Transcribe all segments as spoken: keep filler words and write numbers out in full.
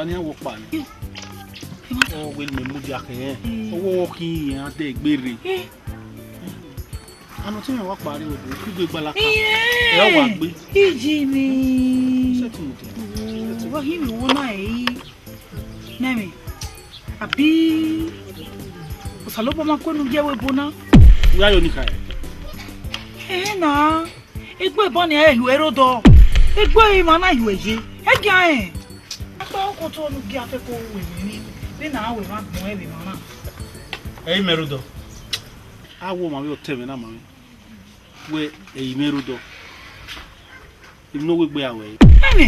Ani a wọ kpa ni. Ọ wẹ ne mẹ mudia khin ẹn. Ọ wọ khin iran de gbe rre. Anọ te mwẹ wa kpa rre odo, kugbe gbalaka. Ẹ wa gbe. Iji ni. Settle it. Wa hi mi wo na ẹ i. Nẹmẹ. Abi. Osalobua ma kue nu ye ẹvbo ebo na. Wẹ a yo ni kha ẹ? Ẹ na. Egbe ebo ni ẹ yu ẹre odọ. Egbe emwa na yu ẹre. Ẹ gia rẹn. Akpa ọkọ otọ ne u gie afẹko ru emwi ni, vbene a ru emwa gbọn ẹvbo emwa na. Ẹ i mẹ rre odọ. A wẹ ọmwa vbe otọ mwẹ na ma mwẹ. Wẹ ẹ i mẹ rre odọ. Emwi ne ọ wegbe a wẹ. Ẹmwẹ,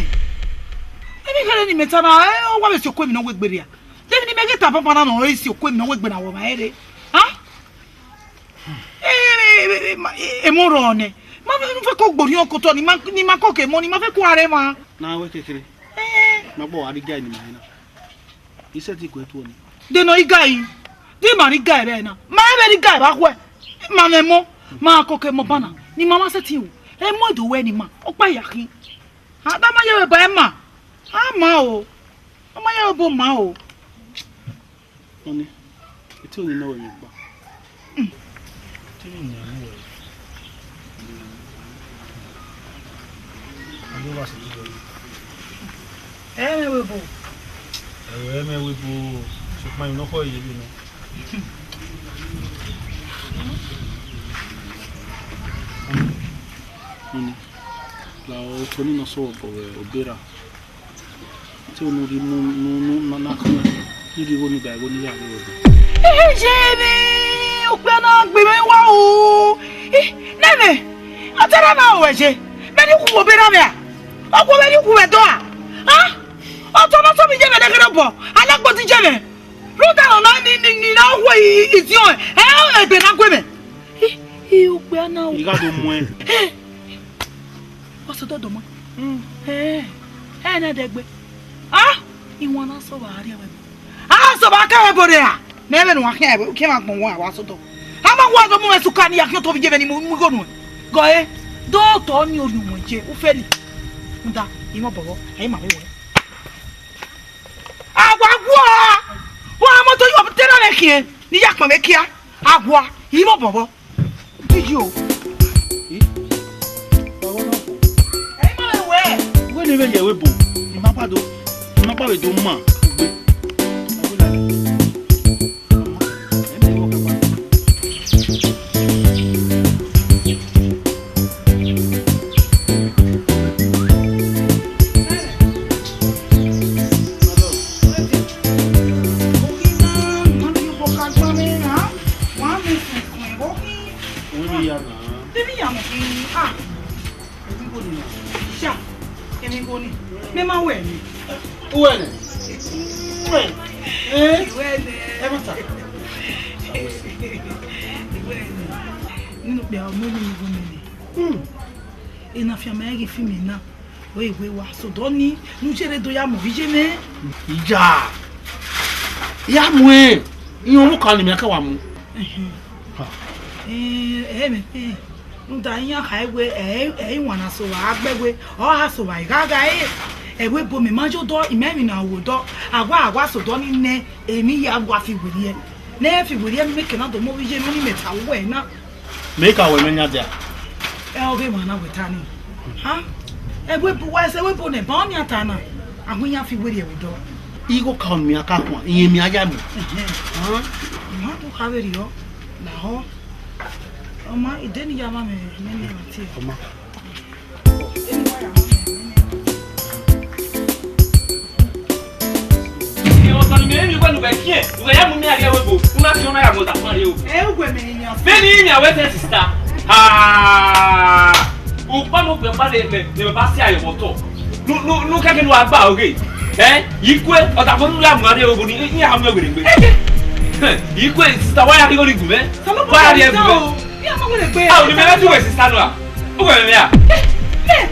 emwi kherhe ne imẹ ta na, ẹ, ọ wa vbe si okue emwi ne ọ wegbe rria. De emwi ne imẹ ghi ta banbanna ne ọ i si okue emwi ne ọ wegbe na wẹ ọmwa ẹre. Ha? Emọ rrọọ nẹ, ma fẹ, fẹ ko gboriọn ke otọ ni ma, ni ma kọke emọ ni ma fẹ ko aro emwa. Na wẹ kekere. Eh. Ma gbọ wa rri guy ni ma hẹ na. I sẹtin ku ẹtuọ ni. De nọ rri guy, de ima rri guy vbe na. Ma vbe rri guy vbe akhuẹ. Ma mwẹ emọ, ma kọke emọ banna. Ni ma ma sẹtin ru. Emọ do wẹ ni ma. Ọkpa ya khin. A da ma ye vbe ba ima. A ma o. A ma ye vbe ba ma o. Ọni, ete oni nọ wẹ mwẹ gba. Te emwi nian mu wẹ. Ado wa sẹ wẹ. Ẹ mwẹ webo. Ẹ mwẹ webo. Sokpan emwi ne ọ khọ ye vbe nọ. Ọni, la otọ ni nọ sẹ obọ vbe obera. Te unu rhie mu, nu, nu, na, na khin, ne I rhie igho ni ba igho ni ya rre odẹ. Iyemi, okpia na gbe mwẹ wa o. Ih, nene, ọ te na na ruẹ ye. Mẹ ni khu obọ erha mwẹ a? Ọ khu mwẹ ni khu mwẹ dọ a? A? Ọ tọ na tọ mi ye mwẹ nẹghe obọ, a na gbodi ye mwẹ. Rhunmwuda nọ na ni, ni, ni na hu i, i, idiọn, ẹ, ebe na gue mwẹ. Ih, ih, okpia na o. I gha do muẹn. Ẹ. Wa sẹ odọ dọmọ. Ẹ, ẹ na dẹgbe. Ah, iwan na sẹ ọvba rrie ẹvbo. A sẹ ọvba ke ẹvbo rre a. Mẹ vbe ne uwa khian ẹvbo, ukiẹn mwa gbọn uwa, wa sẹ odọ. A ma wa do mu mwẹ suka ni ya khian otọ vbe iye mwẹ ni mu igho nuẹn. Gọ e, do tọ ni orhiọn wọn je, u fẹri. Nda, imọ bọbọ, ẹ ma vbe wẹ. A wa gua. Wa mọ to yo te na vbe khian, ni ya kpọnmwẹ kia. A gua, imọ bọbọ. Iye o. Eh? Wa wẹ na fo. Ẹ i ma vbe wẹ. Wẹ ne vbe ye ẹvbo ebo. I ma gba do. I ma gba vbe do ma. Ugbe. Wa wẹ lale. Ẹ mẹ wọ ka gba. Wa mẹ sẹn sẹn vbe ọ khin. Wẹ vbe ya na. Vbe ya mẹ khin. Ah. Emwi igho ni na. Sha. Emwi igho ni. Mẹ ma wẹ ni. Uwẹ nẹ. Uwẹ. Eh? Uwẹ nẹ. Ẹ ma ta. Uwẹ nẹ. Nínú pé ọmọ mi igho mi ni. Hmm. Ena fian mẹ ghi fi mi na. Wẹ wẹ wa sodọ ni, ne u ye rre do ya mu ovbi iye mwẹ. Iya, ya mu ẹn, iran ọmọ kan ni mẹ ka wa mu. Ẹhẹn. Ha. Eh, eh, mẹ, eh. Rhunmwuda iran khare wẹ, ẹ, ẹ, iwan na sẹ ọvba gbe wẹ, ọ gha sẹ ọvba gha gha, eh, ẹvbo ebo mẹ ma yo odọ, imẹ emwi na ru odọ, a wa, a wa sodọ ni nẹ, emwi ya wa fi werriẹ. Ne ẹ fi werriẹ, mẹ ke na do mu ovbi iye mwẹ ni mẹ ta wẹ na. Mẹ ka wẹ mẹ yan dia. Ẹ, ọ ghe emwa na wẹ ta ni. Ha? Ẹvbo ebo wa ẹse, ẹvbo ebo nẹ, ba ọnii a ta na. A hu iran fi werriẹ vbe odọ. Igho ka ọnii a ka khuan, irẹn mia ya mu. Ẹhẹn. Ha? Ima do kha vberriọ, lahọ. Ọ ma, ide ni ya ma mẹ, mẹ ni ma tie. Ọ ma. Ọsẹ ne imẹ miẹn uwẹ ne uwẹ khiẹn, uwẹ ya mu imẹ rrie ẹvbo ebo, u na fian na ya mu ọta fun rrie ẹvbo ebo. Ẹ, uwẹ mẹ ne yan. Vbene I miẹn wẹ sẹ sista. Ah! Ukpama okpia ọkpa ne, ne, ne baba si ayọ vbe otọ. Nu, nu, nu kẹkẹ ne uwa gba ọghe. Ẹ, ikue, ọta fun ne u ya mu rrie ẹvbo ebo ni, iran mu ẹre werriegbe. Ikue, sista, wa ya rhie igho ni gu mwẹ. Wa ya rhie gu mwẹ. Iran ma werriegbe. Ah, oni mẹ na tu wẹ sista nọ a? Uwẹ mẹ a?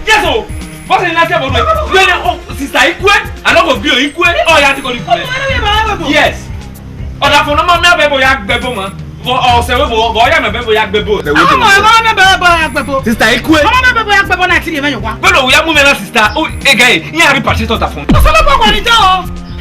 Yes o. Bọ́sẹ̀ ní láti ẹ̀bọ̀dọ̀ ẹ̀. Bẹ́ẹ̀ ni, o, sista ikue, àná kò bí o ikue, ọ ya ti kọ́ ni ikue. Yes. Ọ̀dà fún ọmọ mi àbẹ̀bọ̀ ya gbẹ̀bọ̀ mọ́. Bọ̀ ọ̀sẹ̀ wẹ̀ bọ̀, bọ̀ ọ̀yà mi àbẹ̀bọ̀ ya gbẹ̀bọ̀. Ọmọ ẹ̀ máa ń bẹ̀rẹ̀ bọ̀ ya gbẹ̀bọ̀. Sista ikue. Ọmọ mi bẹ̀rẹ̀ bọ̀ ya gbẹ̀bọ̀ náà ti rí ẹ̀mẹ́yọ̀ wá. Bẹ́ẹ̀ ló ya mú mi náà sista, ó, ẹ gẹ̀ ẹ̀, yín àrí pàṣẹ tọ̀tà fún. Ọ̀sán ló bọ̀ wà ní jẹ́ o.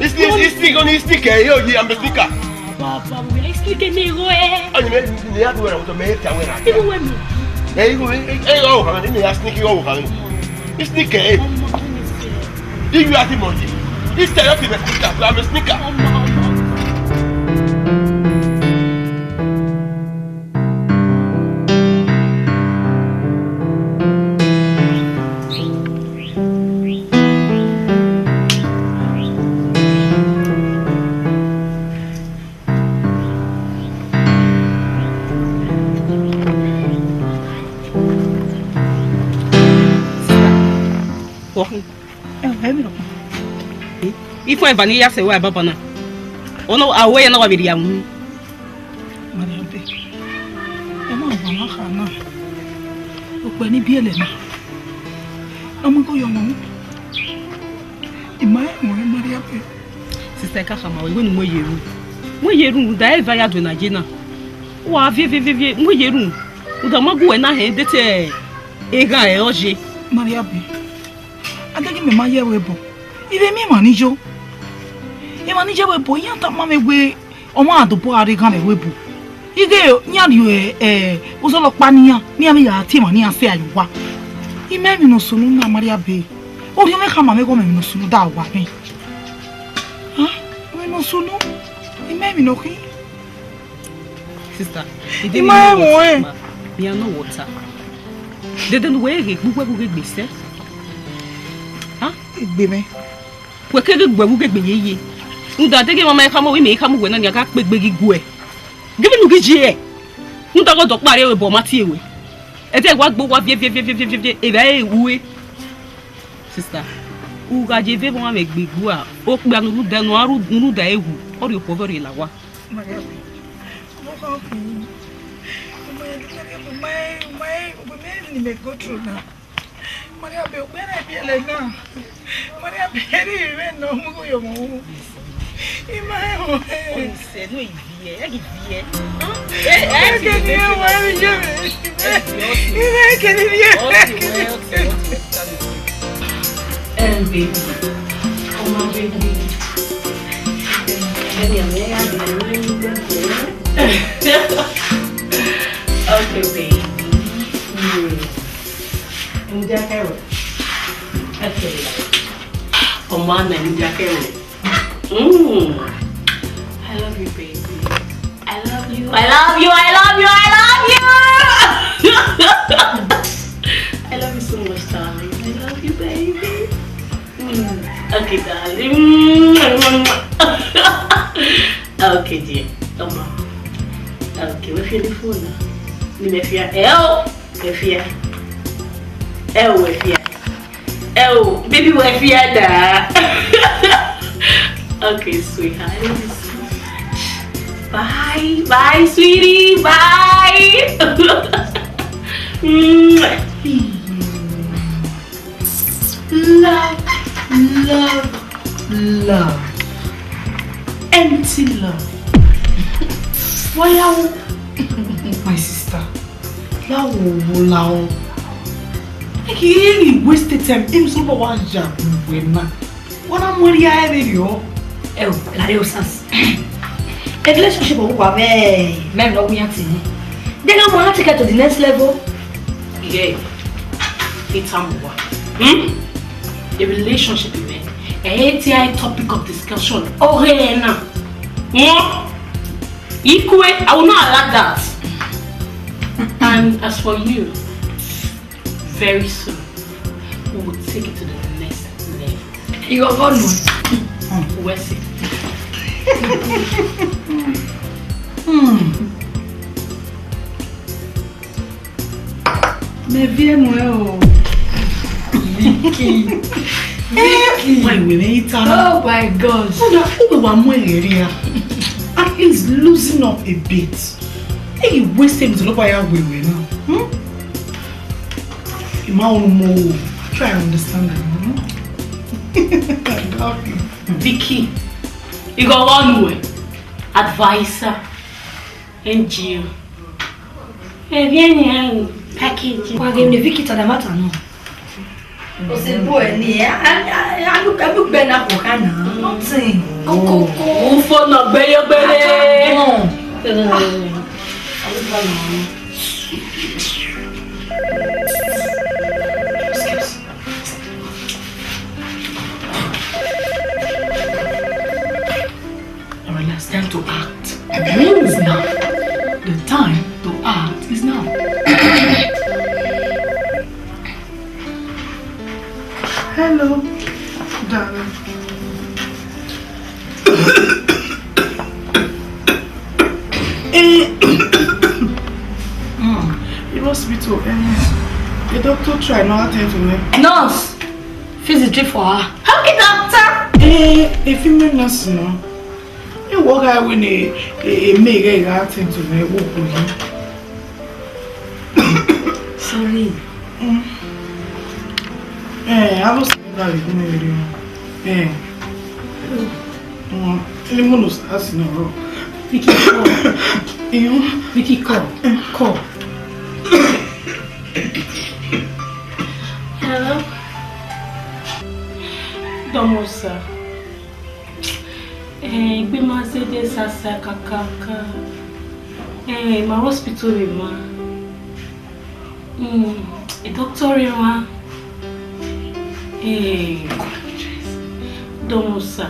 Isni, isni, isni, isni kẹ, yo, ye, I'm a sneaker. Baba, we like sneaker ne go eh. Ani me, ne ya do wẹrẹ, me ta wẹrẹ. Ibu we mi. Eh, ibu, eh, eh, oh, ha, ni me ya sneaker, oh, ha. Isni kẹ, eh. Iyu ati mọdi. Isni kẹ, I'm a sneaker. Ifuẹn eva ne I ya sẹ ruẹ banbanna. Ọ na, a wẹ ya na wa vbe rhie uhunmwu. Mariabe, ẹ ma wa na kha na. Okpẹ ne I biẹlẹ na, ọ mu igho yọ mwẹ. I ma rẹn ruẹ, Mariabe. Sista, I ka khama ruẹ, wẹ ne u mu ye ru. Mu ye ru, rhunmwuda eva ya do na ye na. Wa viẹ, viẹ, viẹ, viẹ, mu ye ru. Rhunmwuda ọ ma gu wẹ na hẹ de te eghan ẹre ọ ye. Mariabe, a deghẹ mẹ ma ye ẹvbo ebo, I vbe miẹn emwa ni yo. Emwa ni ye ẹvbo ebo, iran tama mwẹ wẹẹ, ọmwa a dobọ gha rre eghan vbe ẹvbo ebo. Ighẹ iran rhie, eh, uzọla ọkpa ne iran, ne iran vbe ya tie emwa ne iran sẹ aye owa. I ma emwi ne ọ sunu na, Mariabe. Orhiọn mwẹ khama mwẹ ighẹ ọ ma emwi ne ọ sunu da owa mwẹ. Ah, emwi ne ọ sunu, I ma emwi ne ọ khin. Sista, I ma emwi ne ọ khin. Iran nọ wẹ ọta. Dede ne uwẹ ghe gbe uwẹ vbe ughe gbe sẹ. Ah? Egbe mwẹ. Wẹ keghi gu ẹvbo ugegbe yeye. Rhunmwuda deghẹ mama i khama wẹ, mẹ i khama uwẹ na, nian gha kpe egbe ghi gu ẹ. Givbi ne u ghi ye ẹe. Rhunmwuda ghe ọdọ ọkpa rre ẹvbo ebo ọ ma tie ruẹ. Ẹdẹ wa gbe owa viẹ viẹ viẹ viẹ viẹ viẹ, evba ẹre ru ẹe. Sista, u gha ye vbe emwa mwẹ gbe igua, okpia ne u rhunmwuda, ne u ra ru, ne u rhunmwuda ẹre wu, ọ rhie okhuo vbe ọ rhie la owa. Mariabe, ọmọ khan khin. Ọmọ ya do tell me, ọmọ ẹ, ọmọ ẹ, ọmọ ẹ, ni mẹ go through na. Mariabe, okpia ne I biẹlẹ na. Mariabe, ẹ rhie mwẹ nọ, mu igho yọ mwẹ. I ma rẹn ruẹ. Ọ ni sẹ, no, I viẹ, ẹ ghi viẹ. Ẹ, ẹ, ẹ, kẹ ni ẹ wá rí yẹ mẹ. Ẹ, ẹ, kẹ ni ẹ. Ọ ti wẹ, ọ ti wẹ, ọ ti wẹ. Em, baby. Oh, my baby. Baby, I'm here. Okay, baby. Hmm. Ẹ mu dia kẹ ruẹ. Okay. Ọmọ ana, ẹ mu dia kẹ ruẹ. Mm. I love you, baby. I love you. I love you, I love you, I love you. I love you so much, darling. I love you, baby. Mm. Okay, darling. Okay, dear. Come on. Okay, we feel the phone now. Ni me fear. Eh, oh. Efia. Ẹ o, Efia. Ẹ o, baby, wẹ Efia da. Okay, sweetheart. I love you so much. Bye, bye, sweetie. Bye. Mwah. Love, love, love. Empty love. Why are you, my sister? Lawo wo lao. Like, you really wasted time. Him so wa ya we na. Wa na mo ria e yo. Ẹ o, la yo sans. A relationship of wa be, man, no we are thing. Then I want to take it to the next level. Yeah. It's amwa. Hmm? A relationship, man. A topic of discussion. Oh, hey, now. Hmm? Ikwe, I will not allow that. And as for you, very soon, we will take it to the next level. You are gone. Where's it? Hmm. Me viẹ nuẹ o. Vicky. Vicky. Why we me ita? Oh my God. Una, who we wa mu ere ria? And he's losing up a bit. Hey, you waste him to look why we we now. Hmm? Ima unu mo. Try and understand him, you know? I love you. Vicky. You go one way. Advisor. N G O. Ẹ viẹ ni a package. Wa ghe ne Vicky ta da mata nọ. O se bu ẹ ni, a, a, a, a, a, a, a, a, na kọkha na. Nothing. Koko, ko. Ufo nọ gbeyegbere. Come on. Excuse. Relax, time to act. It means now. The time to act is now. Hello, darling. Eh, mm, the hospital, eh, the doctor try not attend to me. Nurse, fix the drip for her. How the doctor? Eh, a female nurse, no. Ẹ wọ gha wẹ ne e, e, e me ghẹ gha tẹn to mwẹ wo kpo yi. Sorry. Mm. Eh, I was gonna be going with you. Eh. Mm. Any monos as no. Vicky, call. You? Vicky, call. Call. Hello? Domosa. Eh, egbe ma zẹdẹ sasa kakaka. Eh, ma hospital rre ma. Hmm, e doctor rre ma. Eh, Domosa.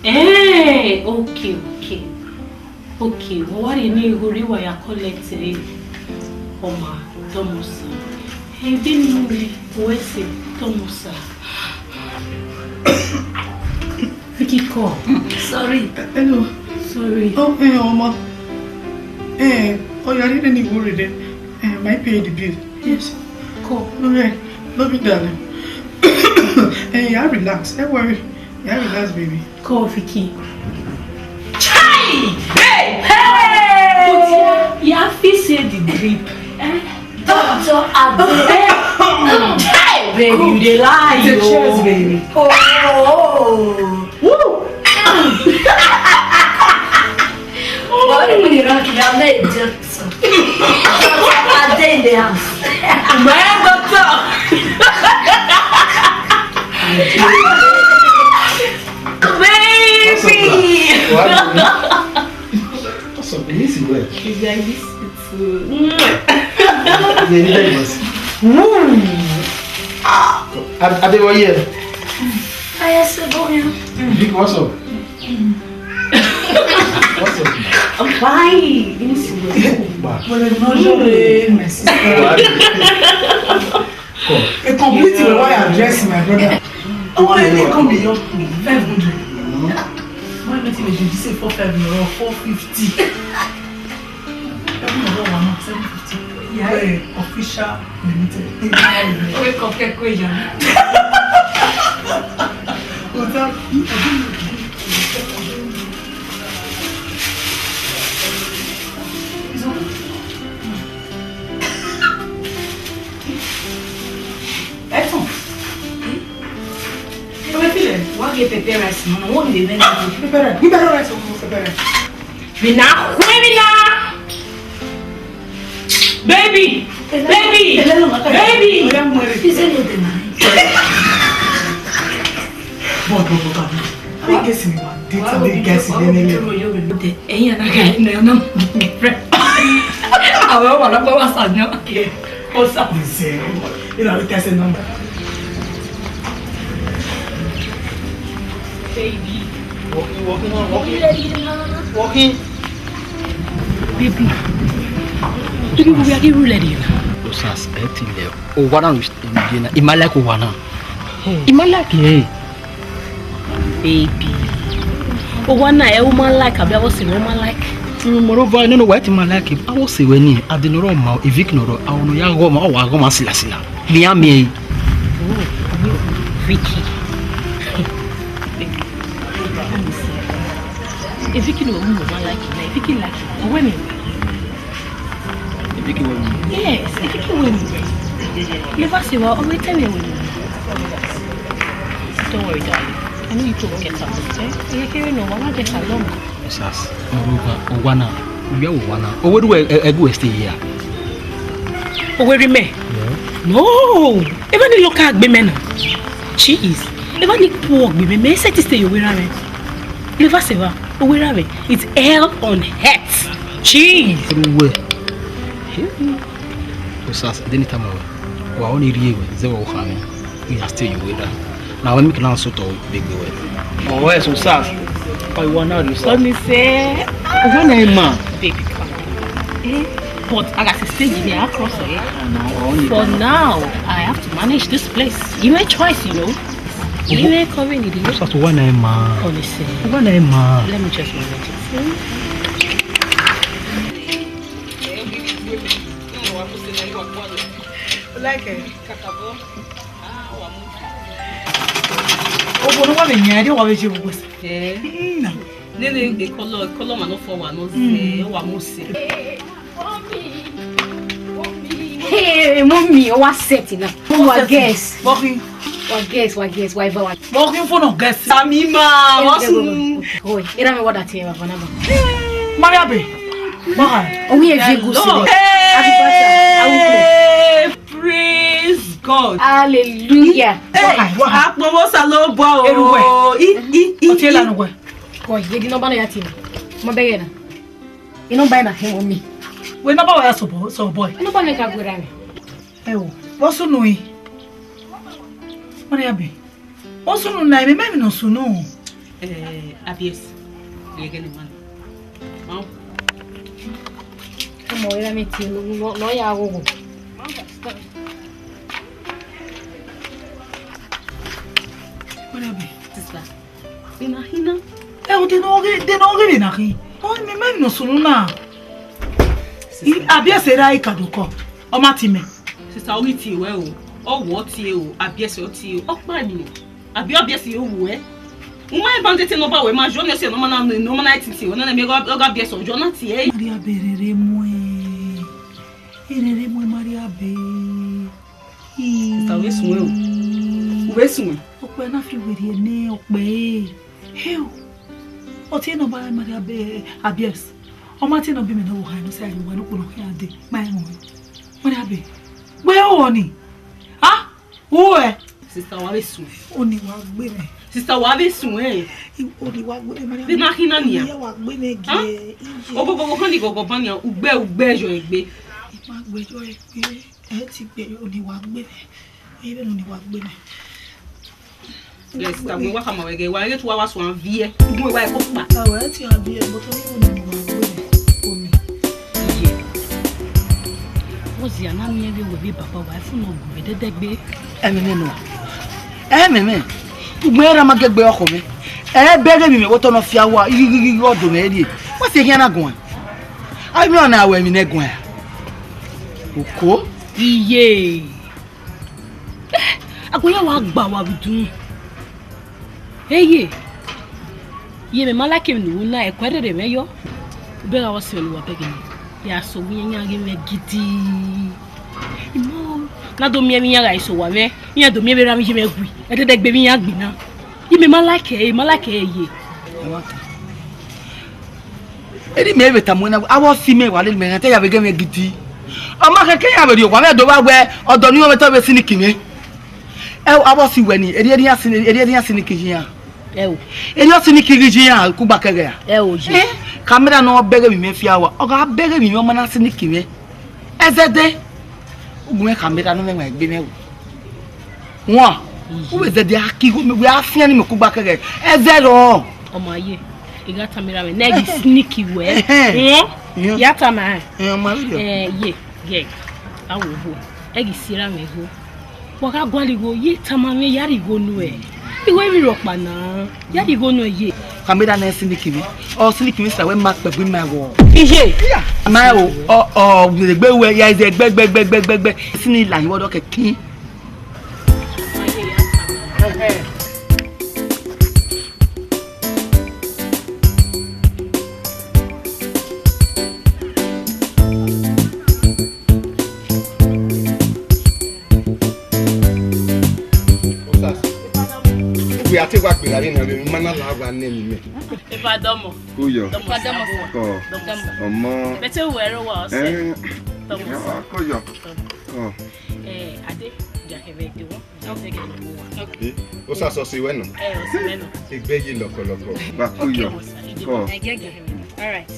Eh, okay, okay. Okay, wa rhie ne igho rre wa ya collect re, ọ ma, Domosa. Ẹ vbene u rre, wẹ sẹ, Domosa. Vicky call. Sorry. Hello. Sorry. Oh, eh, ọ ma. Eh, ọ ya rhie ne igho rre. Eh, ma pay the bill. Yes. Call. All right. Love you, darling. Eh, ya relax. Don't worry. Ya relax, baby. Call Vicky. Chai! Hey! Hey! But ya, ya fit say the drip. Eh? Doctor Ade. Eh? Chai! Baby, you dey lie, yo. Cheers, baby. Oh. Woo! What are you doing? Doctor Ade in the house. My doctor. Baby. What's up? What's up? This is well. It's like this. It's, uh, yeah, you guys. Woo! Ah, I, I did one year. I asked the boy. Vic, what's up? What's up, man? I'm fine. Give me some water. Well, I'm not sure, eh, my sister. Come. A complete way why I dress, my brother. Oh, I think come here. Five hundred. Why not even you say four five or four fifty? Seven hundred, seven fifty. Yeah. Official limited. Wake up, get crazy. What's up? Ẹtọn. Ẹwẹ tilẹ, wa ghe pepper rice nọ, wọ́n lè mẹ́rin. Pepper rice, pepper rice, pepper rice. Mina, mina. Baby, baby, baby. He said no, deny. But, but, but, but, I guess me, man. This, this guy is the Ẹ̀yin ana ga ẹnẹ ọna. Àwọn ọmọ ọlọpàá wà sàn yàn. Ó sà. Ǹsẹ̀, you know, test a number. Baby. Walking, walking, walking. Walking. Baby. Baby, we are here already. Osas, ẹ ti lẹ. O wa na, you know, I ma like o wa na. I ma like, eh. Baby. O wa na, ẹ, u ma like, abi avọ sẹ wẹ u ma like? Mm, moreover, no, no, why ti ma like him? Avọ sẹ wẹ ni, ade nọ rọ ma, Evic nọ rọ, avọ nọ ya gọ ma, ọ wa gọ ma sila sila. Mi a miẹn. Oh, Vicky. Baby, let me see. Evic nọ rọ, u ma like him. Evic like him. Wẹ ni? Evic wẹ mi. Yes, Evic wẹ mi. Never say, well, only tell me wẹ mi. Don't worry, darling. I know you two will get along, eh? You hear me? No, we'll get along. Osas, moreover, o wa na, where o wa na? O where do I, I, I go stay here? O where me? Yeah. No, even the local agbe me na. Jeez, even the poor agbe me, me say to stay your way around. Never say, well, o where me? It's hell on earth. Jeez. Everywhere. Osas, deni tama wẹ, wa ọni rhie wẹ, zẹ vbe u kha mwẹ, u ya stay ye uwẹ ra. Na wẹ make na sotọ be gbe wẹ. Ọ wẹ Osas, ọ wa na rhie Osas. Ọni sẹ. Ọ wa na ima. Baby, come on. Eh, but I got to stay here across here. For now, I have to manage this place. Give me a choice, you know. Give me a cover in the Osas, ọ wa na ima. Ọni sẹ. Ọ wa na ima. Let me just manage it. Like it. Obo ne wa vbe yan, ẹdẹ wa vbe je vbe wese. Eh. Mm, na. Nene ekọlọ, ekọlọ ma nọ fọ wa nọ zẹ, wa mu sẹ. Hey, mommy, wa set na. Wa guess. Wa guess, wa guess, wa eva wa. Wa khin fo nọ guess. Sami ma, wa sun. Oi, era me wa da tie baba na ba. Maria be. Wa. O wi e vi gu se. Happy birthday. Praise God. Hallelujah. Hey, akpọnmọ Osanobua o. Eruwe. I, i, i. Ọtí ẹlànà wẹ̀. Kọ, ye di nọmba na ya tie. Mo bẹghe na. Inọmba na hẹ mi. Wẹ nọmba wa ya sọ bọ, sọ bọ. Inọmba na ka guerha mwẹ. Ẹ o, vbọ sunu i? Maria be. Ọ sunu na, emwi mẹ emwi ne ọ sunu. Eh, Abies, ye gele man. Mau. Ọmọ rẹ mi ti nọ, nọ ya ghogho. Whatever. Sister, ina hina. Ẹ o, de nọ ghe, de nọ ghe vbe na khin. Ọ, emwi mẹ emwi ne ọ sunu na. Sister. I, Abies ra i ka do kọ. Ọ ma ti mẹ. Sista, ọ ghi tie ruẹ o, ọ wẹ ọ tie o, Abies ọ tie o, ọ kpa ni o. Abi Abies yo wuẹ. U ma rẹn ban dete ne ọ ba wẹ ma jọ ne ẹse ne ọ ma na, ne ọ ma na titi wẹ, nene mẹ gha, ọ gha Abies ọ jọ na tie. Maria be rere mu ẹ. E rere mu ẹ, Maria be. Sista, u vbe suẹn o. U vbe suẹn. Ọkpẹ na fi werriẹ nẹ ọkpẹ e. Heo. Ọ tie ne ọ ba Maria be, Abies. Ọ ma tie ne ọ be mẹ ne ọ vbe ohan ne ọ sẹ a ye owa ne ukpọn khian dee, ma rẹn mọ. Maria be. Wẹ o ni. Ah? Uẹ. Sista, wa vbe suẹn. Oni wa gbe mẹ. Sista, wa vbe suẹn. I, oni wa gbe mẹ, Maria. Vbe na khin na nia? Iya wa gbe mẹ. Ah? Gie, iye. Ogogo khan ni gogo ban nia, ugbe, ugbe ẹyọ egbe. I ma gbe ẹyọ egbe. Ẹ ti gbe ẹyọ, oni wa gbe mẹ. Oye vbene oni wa gbe mẹ. Yes, ta mo wa khama wẹ ghe, wa ghe tu wa wa suan viẹ. Gun wa ko kpa. Awa ti a bi e, but oni oni wa we oni. Iye. Ozi a na miẹn vbe wẹ vbe baba wa, ifu nọ gu vbe dẹdẹgbe. Ẹmwẹ mwẹ nọ. Ẹmwẹ mwẹ. Ugbẹn ra ma gẹgbe ọkhọ mwẹ. Ẹ bẹghe emwi mwẹ vbe otọ nọ fia wa, ighighi ọdọ mwẹ rrie. Wa si khian na guan. Ai mi ọna wẹ emwi nẹ guan. Oko. Iye. Agbọn ya wa gba wa vbe idunmwu. Eye, ye mẹ ma like emwi ne u ru na, ẹkua rherhe mwẹ yọ. Ubẹgha vbe ọ sẹ ne uwa bẹghe mẹ, ya sẹ ovbi iran ghe mwẹ gidi. I ma na do miẹn vbe iran gha eso owa mwẹ, iran do miẹn vbe erha mwẹ ye mwẹ gui, ẹdẹdẹgbe vbe iran gbi na. Ye mẹ ma like ẹre, ma like ẹre ye. Erha mẹ vbe tama wẹ na, avbe ọse mẹ wa lele mẹ, iran te ya vbe ghe mwẹ gidi. Ọ ma khẹke iran vbe rhie owa mwẹ do vba wẹ, ọdọ ni mwẹ te ọ vbe sinic mwẹ. Ẹ, avbe ọse wẹ ni, erriọ erha iran sinic, erriọ erha iran sinic yi iran. Ẹ o. Erriọ sinic ghi yi iran kugba kẹghẹ ra? Ẹ o, ye. Ẹ, camera ne ọ bẹghe emwi mwẹ fia wa, ọ gha bẹghe emwi mwẹ, ọ ma na sinic mwẹ. Ẹzẹdẹ, ugbẹn camera ne ọ mwẹ egbe mwẹ o. Wọn, u vbe zẹdẹ a ki igho mẹ, wẹ a fian ni mẹ kugba kẹghẹ. Ẹzẹ rọ. Ọ ma ye, I gha tama erha mwẹ, ne ẹ ghi sinic wẹ. Ẹhẹn. Wọn, Ẹhẹn. Ya tama ẹn. Ẹhẹn, ọ ma ye. Ẹ, ye, gẹ, a wo igho. Ẹ ghi si erha mwẹ igho. Wa gha gualọ igho, ye tama mwẹ, ya rhie igho nuẹ. Igho emwi rhọkpa na, ya rhie igho nuẹ ye. Camera ne sinic mwẹ. Ọ sinic mwẹ sa wẹ ma kpẹgbe ima ẹghọ. Iye. Ma o, ọ, ọ, gbe wẹ, ya izẹ gbẹgbẹgbẹgbẹgbẹ. Sinic la hin wọ dọ kẹ kin. Osas. Ugbẹn a te wa gberra vbe na, vbe emwi ma na la wa nẹ emwi mẹ. Eva dọmọ. Koyọ. Dọmọ. Eva dọmọ sa. Kọ. Dọmọ sa. Ọmọ. Bẹtẹ wẹ ẹre wa ọsẹ. Eh. Dọmọ sa. Koyọ. Dọmọ. Kọ. Eh, Ade, ja hẹvẹ de wọn. Okay. Eh, Osas, ọse wẹ nọ. Eh, ọse wẹ nọ. Egbe ye lọkọlọkọ. Ba koyọ. Okay, boss. Kọ. Eh, gẹgẹ. All right.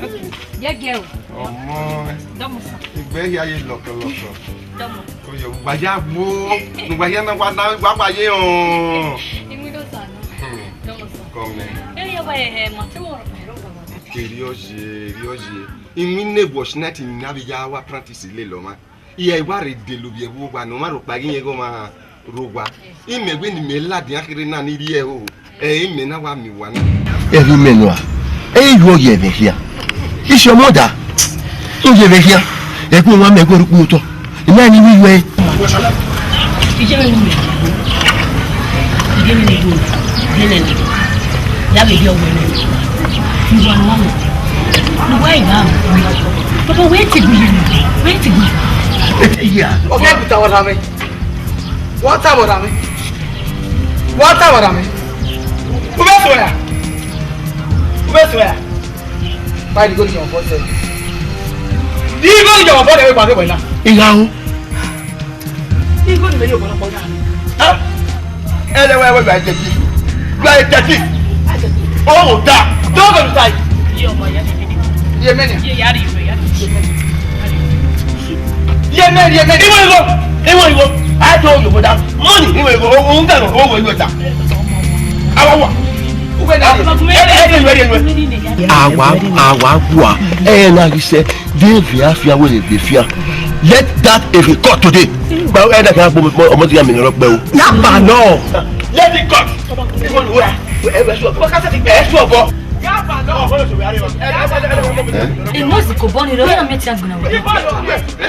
Okay. Gẹgẹ o. Ọmọ. Dọmọ sa. Egbe hia ye lọkọlọkọ. Dọmọ. Koyọ, wa ya wo. Nu wa ya na wa na wa wa ye o. Imu do sa no. Hmm. Dọmọ sa. Come. Eh, ya wa he ma te wo ro ro wa. Eri oje, eri oje. Imu ne watch night ni na bi ya wa practice le lo ma. Iye wa rre dele ovbi ẹvbo owa ne ọ ma rhọkpa ghi rẹn igho ma rre owa. Imẹ wẹ ne imẹ ladian kherhe na ni rhie ẹre o, ẹ imẹ na wa miẹn owa na. Erha imẹ nua, ẹ i ru ọ ye ẹmwẹ hia. Isi ọmọ da, u ye ẹmwẹ hia, ẹgbẹe owa mẹ ẹguẹ ru kpunu otọ, I ma ni ru iruẹ. Iye mwẹ ne imẹ, iye mwẹ ne igho, iye mwẹ ne igho, ya vbe rhie ọwẹ nẹ, iwa ne uwa mwẹ, ne uwa i gha mwẹ, baba wẹ te gbe iye mwẹ, wẹ te gbe. Iya. Ọ ghi ẹguta vbe ọna mwẹ. Wa ta vbe ọna mwẹ. Wa ta vbe ọna mwẹ. U vbe suẹn ra? U vbe suẹn ra? Ba igho ni yọ obọ sẹ. Igho ni yọ obọ rẹ vbe gba vbe wẹ na. Igho. Igho ni mẹ ye obọ na kpọ na. Ha? Ẹlẹ wẹ wẹ gba ẹjẹ ti. Gba ẹjẹ ti. O da. Don't go inside. Ye mẹ ni. Ye mẹ ni, ye mẹ ni. Iwọ igho. Iwọ igho. A do yo boda. Money. Iwọ igho. O n tẹnu. O wo iwọ ta. Awa wa. Awa, awa wa. Ẹ na ghi sẹ. David afia wẹrẹ David afia. Let that David cut today. Gba ẹ da kan gbo ọmọ ti ya mi nọ pẹ o. Ya ba nọ. Let it cut. Ẹ sọ bọ. Enozi kobọ ni rẹ, ọ ya mẹ ti agbọn na wẹ. Ẹ,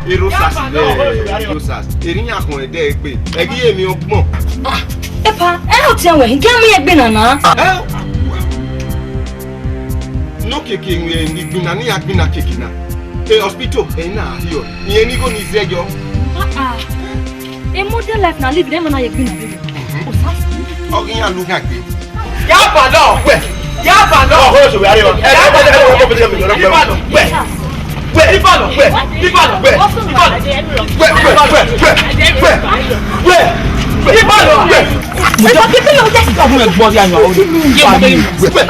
ẹ, Rosas, ẹ, Rosas. Eri yan khọn ẹdẹ egbe. Ẹ ghi emwi ọgbọn. Ah, epa, ẹ o tiẹn wẹ, gẹ mu yẹn gbe nana. Ẹ, no keke, ẹ, ni gbinna, ni ya gbinna keke na. E hospital, ẹ na hiọ. Iyẹn ni igho ni zẹ yọ. Ah, ah. A modern life na live, dem na ye gbinna. Ọ ghi yan lu ghan gbe. Ya ba lọ. Wẹ. Ya ba lọ. Ọ, ọ, ọ, ọ, ọ, ọ, ọ, ọ, ọ, ọ, ọ, ọ, wẹ. Wẹ. Ibalọ. Wẹ. Ibalọ. Wẹ. Ibalọ. Wẹ, wẹ, wẹ, wẹ, wẹ. Wẹ. Wẹ. Ibalọ. Wẹ. Mo jẹ́ kí ló jẹ́ sí ọmọ ẹ̀gbọ́n rí ayọ̀ àwọn olùkọ́ mi. Wẹ. Wẹ.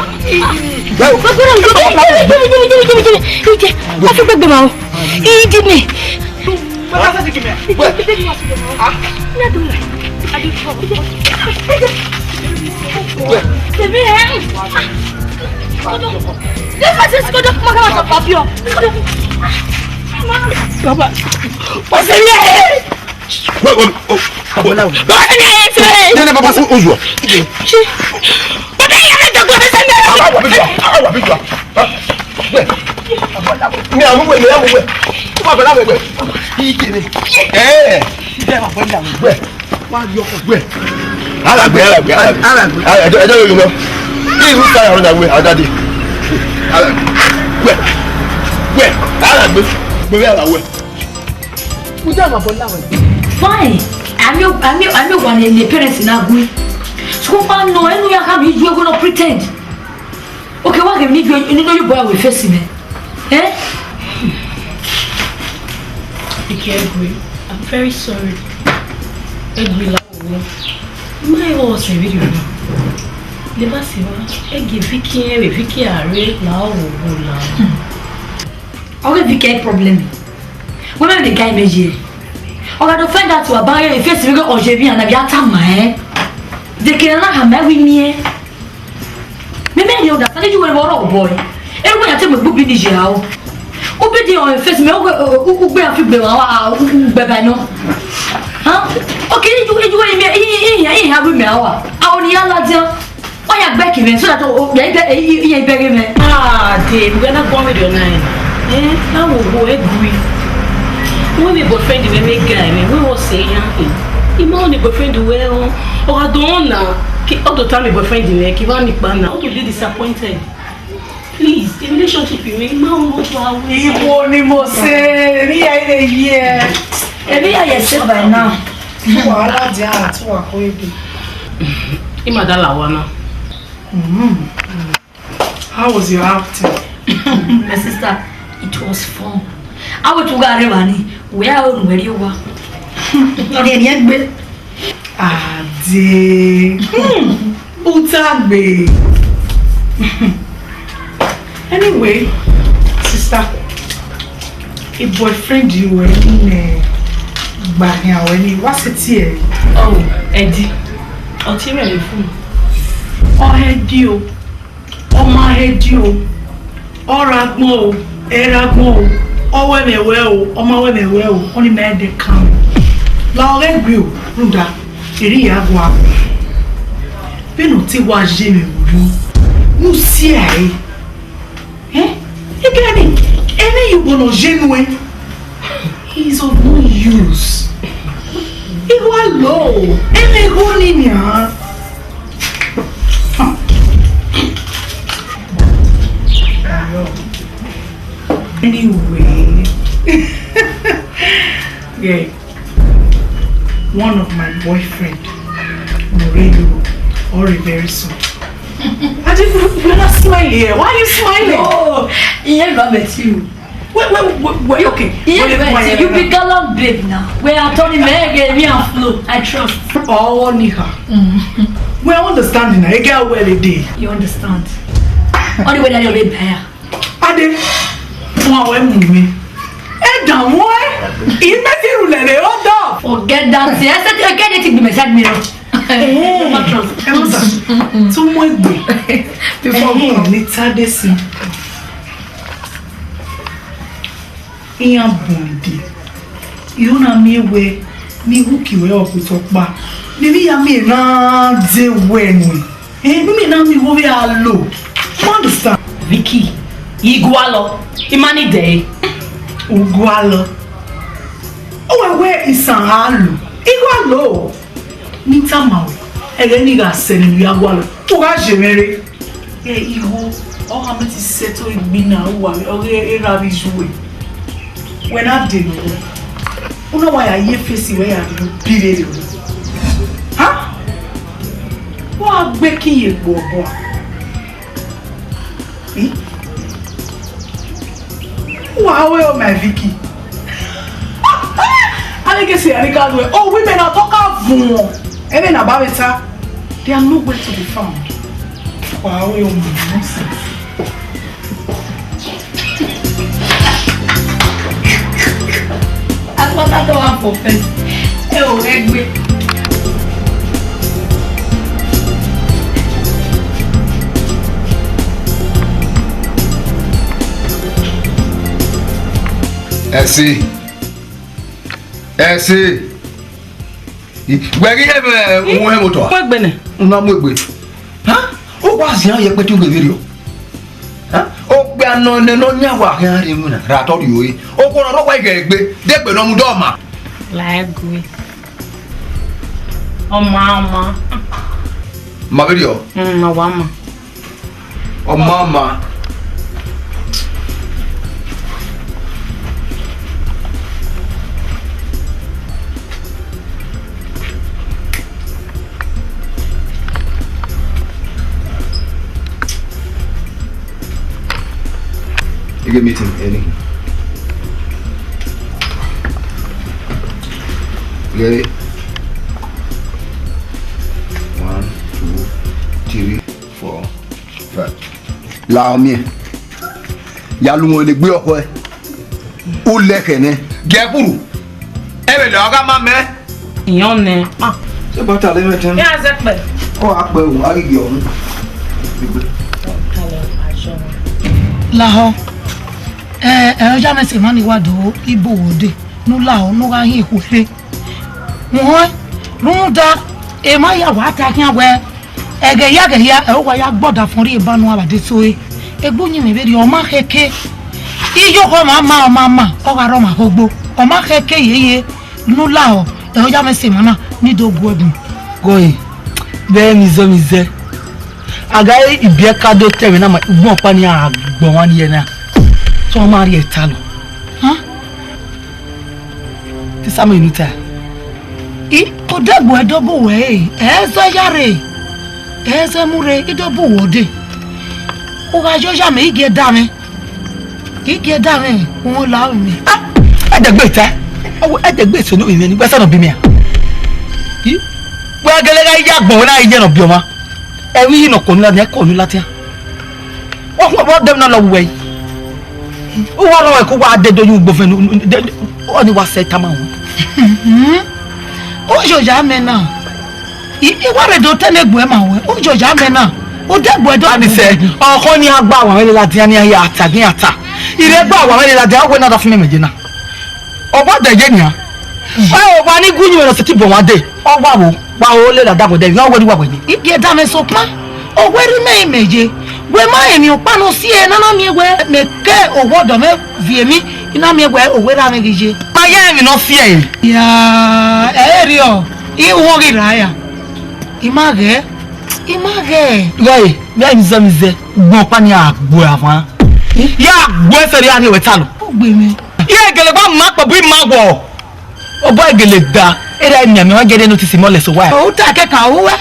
Ike, wọ́n fi gbẹgbẹ ma o. Ìdí mi. Wẹ. Wẹ. Ah. Baby, eh? This is good. Come on, come on, come on. Baba. What's the name? Wait, wait, oh, Abola. What's the name? Nene, Baba, who, who's what? Baba, you have to go to the Awa bi jua, awa bi jua. Wẹ. Mi a mu wẹ, mi a mu wẹ. Tuma bẹ na wẹ wẹ. Ike ni. Eh. Wẹ. Wa yọ. Wẹ. Alagbe, alagbe, alagbe. Alagbe. Alagbe, ẹjọ, ẹjọ yọ yọ. This is who carry another way, another day. Alagbe. Wẹ. Wẹ. Alagbe. Gbẹmí alagbe. Uja ma bọ lawẹ. Fine. Ami, ami, ami wa ne parents na gui. School man no, enu ya ka mi ju ego no pretend. Okay, wa ghe mi ni gbe ni no you boy we face me. Eh? Ike Egbe, I'm very sorry. Egbe la wo. Ma e wo se video na. Le ba si wa. Ege Vicky e, Vicky are la wo wo la. Ọ ghe Vicky problem. Wẹ mẹ vbe guy meji ẹre. Ọ gha do find out wa ba ghe face vbe ọ ye vbe iran na vbe a tama ẹn. De ke na khama ẹvbo miẹn. Mẹ mẹ rhie understand, ju wẹ vbe ọ rre obọ ẹre. Erha uwẹ ya te mu egbe ubi ni ye aro. Ubi de ọ face mẹ, ugbe, ugbe a fi gbe wa, ugbe ba nọ. Huh? Okay, ju, ju wẹ mẹ, i, i, i, i, ha ru mẹ awa. A o ni ya ladian. Ọ ya gbe ẹki mwẹ so that o, o, ya ibe, i, i, i ya ibe ghe mwẹ. Ah, de, we are not going with your nine. Eh, na wo wo egbe. Wẹ mẹ boyfriend mwẹ, mẹ guy mwẹ, wẹ wo se ya. I ma ni boyfriend wẹ o. Ọ gha do na, ki, ọ do ta mẹ boyfriend mwẹ, ki wa ni kpa na. Ọ do be disappointed. Please, the relationship you make, ma wo wa we. Ibo ni mo se, emi ya ire ye. Emi ya ye se by now. Wàhálà dia atu wa ko ebe. Ima da la wa na. Mm. How was your outing? My sister, it was fun. Awe tu ga re wa ni, we a o nu eri wa. Ori eri egbe. Ade. Hmm. Utagbe. Anyway, sister, a boyfriend you were in, eh, gbahian wẹ ni wa se tie. Oh, Eddie. Ọtí rẹ̀ lè fún mi. Ọ hẹ di o. Ọ ma hẹ di o. Ọ ra gbọn o. Ẹ ra gbọn o. Ọ wẹ mẹ wẹ o. Ọ ma wẹ mẹ wẹ o. Ọ ni mẹ dẹ kan. La ọghẹ gbe o. Runda. Eri ya gua. Bene ọ te wa ye mẹ vbe orhu. Nu si ẹre. Eh? Igeni, eni iyugbo ne ọ ye nuẹn, he is of no use. Igho a lo, eni igho ni nian. Anyway, yeah. One of my boyfriend, Morelu, or very soon. I didn't, you're not smiling here. Why are you smiling? No, he ain't gonna bet you. Wait, wait, wait, wait, okay. He ain't gonna bet you. You be gallant babe now. Where Anthony Meg, me and Flo, I trust. Oh, Niha. Mm. We understanding. I get well a day. You understand. Only way that you're a buyer. Ade, wọn wẹ mu mi. Ẹ dààmú ẹ, ì mẹ ti rulẹ̀ rè ó dọ̀. Forget that. Ẹ ṣe ẹ kẹ́ni ti gbìmọ̀ ṣáà gbìmọ̀. Ẹ má sà, tún mú ègbè. Before me, ní Tade sí. Iyan bun ide. Ihu na mi wẹ, mi hu ki wẹ ọkpotọ kpa. Ni mi ya mi na de wẹ nui. Eh, mi na mi wo vbe a lo. You understand? Vicky, igualọ, imani dẹ. Ugualọ. O wẹ wẹ isan a lo. Igualọ. Ni tama wẹ, ẹghẹ ni gha sẹ ne ya gualọ. U gha je mwẹ re. Ẹ igho, ọ gha mẹ ti sẹ to egbe na, uwa, ọ ghe erha vbe iye uwẹ. Wẹ na de nọ wẹ. U na wa ya ye face wẹ ya do bi vbe re. Ha? Wa gbe ki ye gbe ọbọ a. Hmm? Wa we o my Vicky. Alege se ani ka do. Oh, women are talk of. Even about it. They are nowhere to be found. Wow, you nonsense. Akpata tó wà for first. Ẹ ò rẹ́gbẹ́. Ẹse. Ẹse. Wẹ ghi ye mwẹ uhunmwu ẹmwẹ otọ a? Mu egbe nẹ. U na mu egbe. Ha? U wa zian ye kpẹtu ghe vberriọ. Ha? Okpia nọ nẹ ne ọ yan wa khian rre iwinna, ra tọ rrie ore. Okhuo nọ rọ wa ighẹ egbe, de egbe ne ọ mu dọ ma. La ẹgue. Ọ ma, ọ ma. Ma vberriọ? Mm, ọ wa ma. Ọ ma ma. You get meeting, Eddie? Get it? One, two, three, four, five. La ọmiẹn. Ya lu wọn ne egbe ọkhuẹ. U lẹ khẹ nẹ. Gie ẹkpurhu. Ẹ vbe lẹ ọ gha ma mẹ. Iyọn nẹ. Ah. Ṣé bàtà lè mẹ tẹn? Ya zẹ kpẹ. Ọ gha kpẹ o, a ghi gie ọhun. Lahọ. Ẹ, ẹ, ọ ya mẹ sẹ emwa ni wa do ibo wo de. Ne u lahọ, ne u gha hin ikhuo rre. Uhẹn, rhunmwuda, emwa ya wa ta khian wẹẹ, ẹghẹ hia, ẹghẹ hia, ẹ, uwa ya gbe ọdafọn rri eba ne uwa vbe adesẹ ore. Egbe uyinmwẹ vberriọ, ọ ma khẹke. Iye ọkhọ ma ma, ọ ma ma, ọ gha rre ọmwa khogbo. Ọ ma khẹke yeye, ne u lahọ, ẹ, ọ ya mwẹ sẹ emwa na, ne I do gu ẹe bun. Gọe, vbe emwi zẹ, emwi zẹ. A gha re ibiẹ ka do ta ẹmwẹ na ma, ugbẹn ọkpa ni a gbẹn ọmwa ni ẹre na. Te ọ ma rhie ta lọ. Hẹn? Te Samuel inu ta. I, odẹgbe ẹdẹ obọ wẹ ẹre, ẹ zẹ ya rre, ẹ zẹ mu rre, I do bu wẹ ọdẹ. U gha yo ya mẹ, I gie da mwẹ. I gie da mwẹ, u la mwẹ. Ah, ẹdẹgbe ta. Ọwọ ẹdẹgbe sẹ ne ovbi mwẹ ni, wẹ sẹ ne ọ bi mẹ a? I, wẹ gele gha ya gbọn wẹ na ye ne ọ bi ọmwa. Ẹvbo iyi ne ọ kọ unu ladian, ẹ kọ unu ladian. Wa khuan vbe ọdẹ na lọ wu wẹ. U wa rhọnmwẹ ke u wa dede oyu ugbọvẹn ne, ne, de, ọni wa sẹ tama wọn. U yoya mẹ na. I, I wa rhe do tẹn egbe ma wẹ. U yoya mẹ na. U dẹgbe do. Ani sẹ, ọkhọ ni a gba wa mwẹ ladian ni a ya ta, ni a ta. I rhe gba wa mwẹ ladian, wẹ na da fi mẹ mẹ je na. Ọ wa dẹ ye nian. Ẹ, ọ wa ni gu yin mwẹ ne ọ sẹtin bọ wa dee. Ọ wa vbo, wa ho lele adamwẹ dẹ, ọ wẹrẹ uwa wẹ ni. I gie da mwẹ sokpan, ọ wẹrẹ imẹ imẹ ye. Wẹ ma emwi ọkpa ne ọ si ẹre ne a na miẹn wẹ mẹ ke owa ọdọ mwẹ viọ emwi, I na miẹn wẹ owa erha mwẹ ghi ye. Ma ya emwi ne ọ si ẹre. Ya, ẹ i rriọ, I wọn ghi ra ya. I ma ghẹ, I ma ghẹ. Ghẹ, ghẹ emwi zẹ emwi zẹ, ugbẹn ọkpa ni a gbe avwan. Ya gbe ẹsẹ rhie a rhie wẹ ta nọ. Ogbe mwẹ. Iran gele gba ma kpọ bu ima wọ. Obọ gele da, erha mianmian wa gele notice mẹ ọlẹse owa. O ta kẹkan, uwẹ,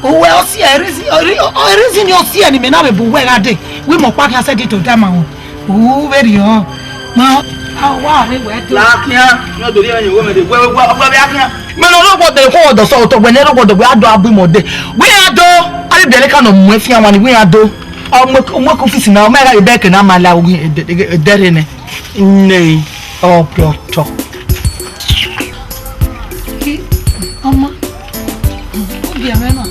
uwẹ ọ si ẹ, reason, ọ ri-, ọ, reason ni ọ si ẹ ni mẹ na vbe bu uwẹ gha dee. Wẹ imẹ ọkpa khian sẹtin to da ma wọn. U vberriọ. Ma, a wa rre wẹ dee. La khian, yọ do rhie ẹmwẹ ye owẹ mẹ dee. Wẹ, wẹ, wẹ, wẹ khian. Mẹ ne ọ rọgwọ dee, kọ wọ dọ sẹ otọ, wẹ ne rọgwọ dee, wẹ a do a bu imẹ dee. Wẹ a do, a vbe biẹre ka nọ mu ẹfian wa ni, wẹ a do. Ọ mu, ọ mu ẹko office na, ọ ma gha vbe bẹkẹ na ma la, ẹ, ẹ, ẹ, ẹ, dẹrhe nẹ. Nẹ ọbiọtọ. Ọma, obiẹmwẹ na.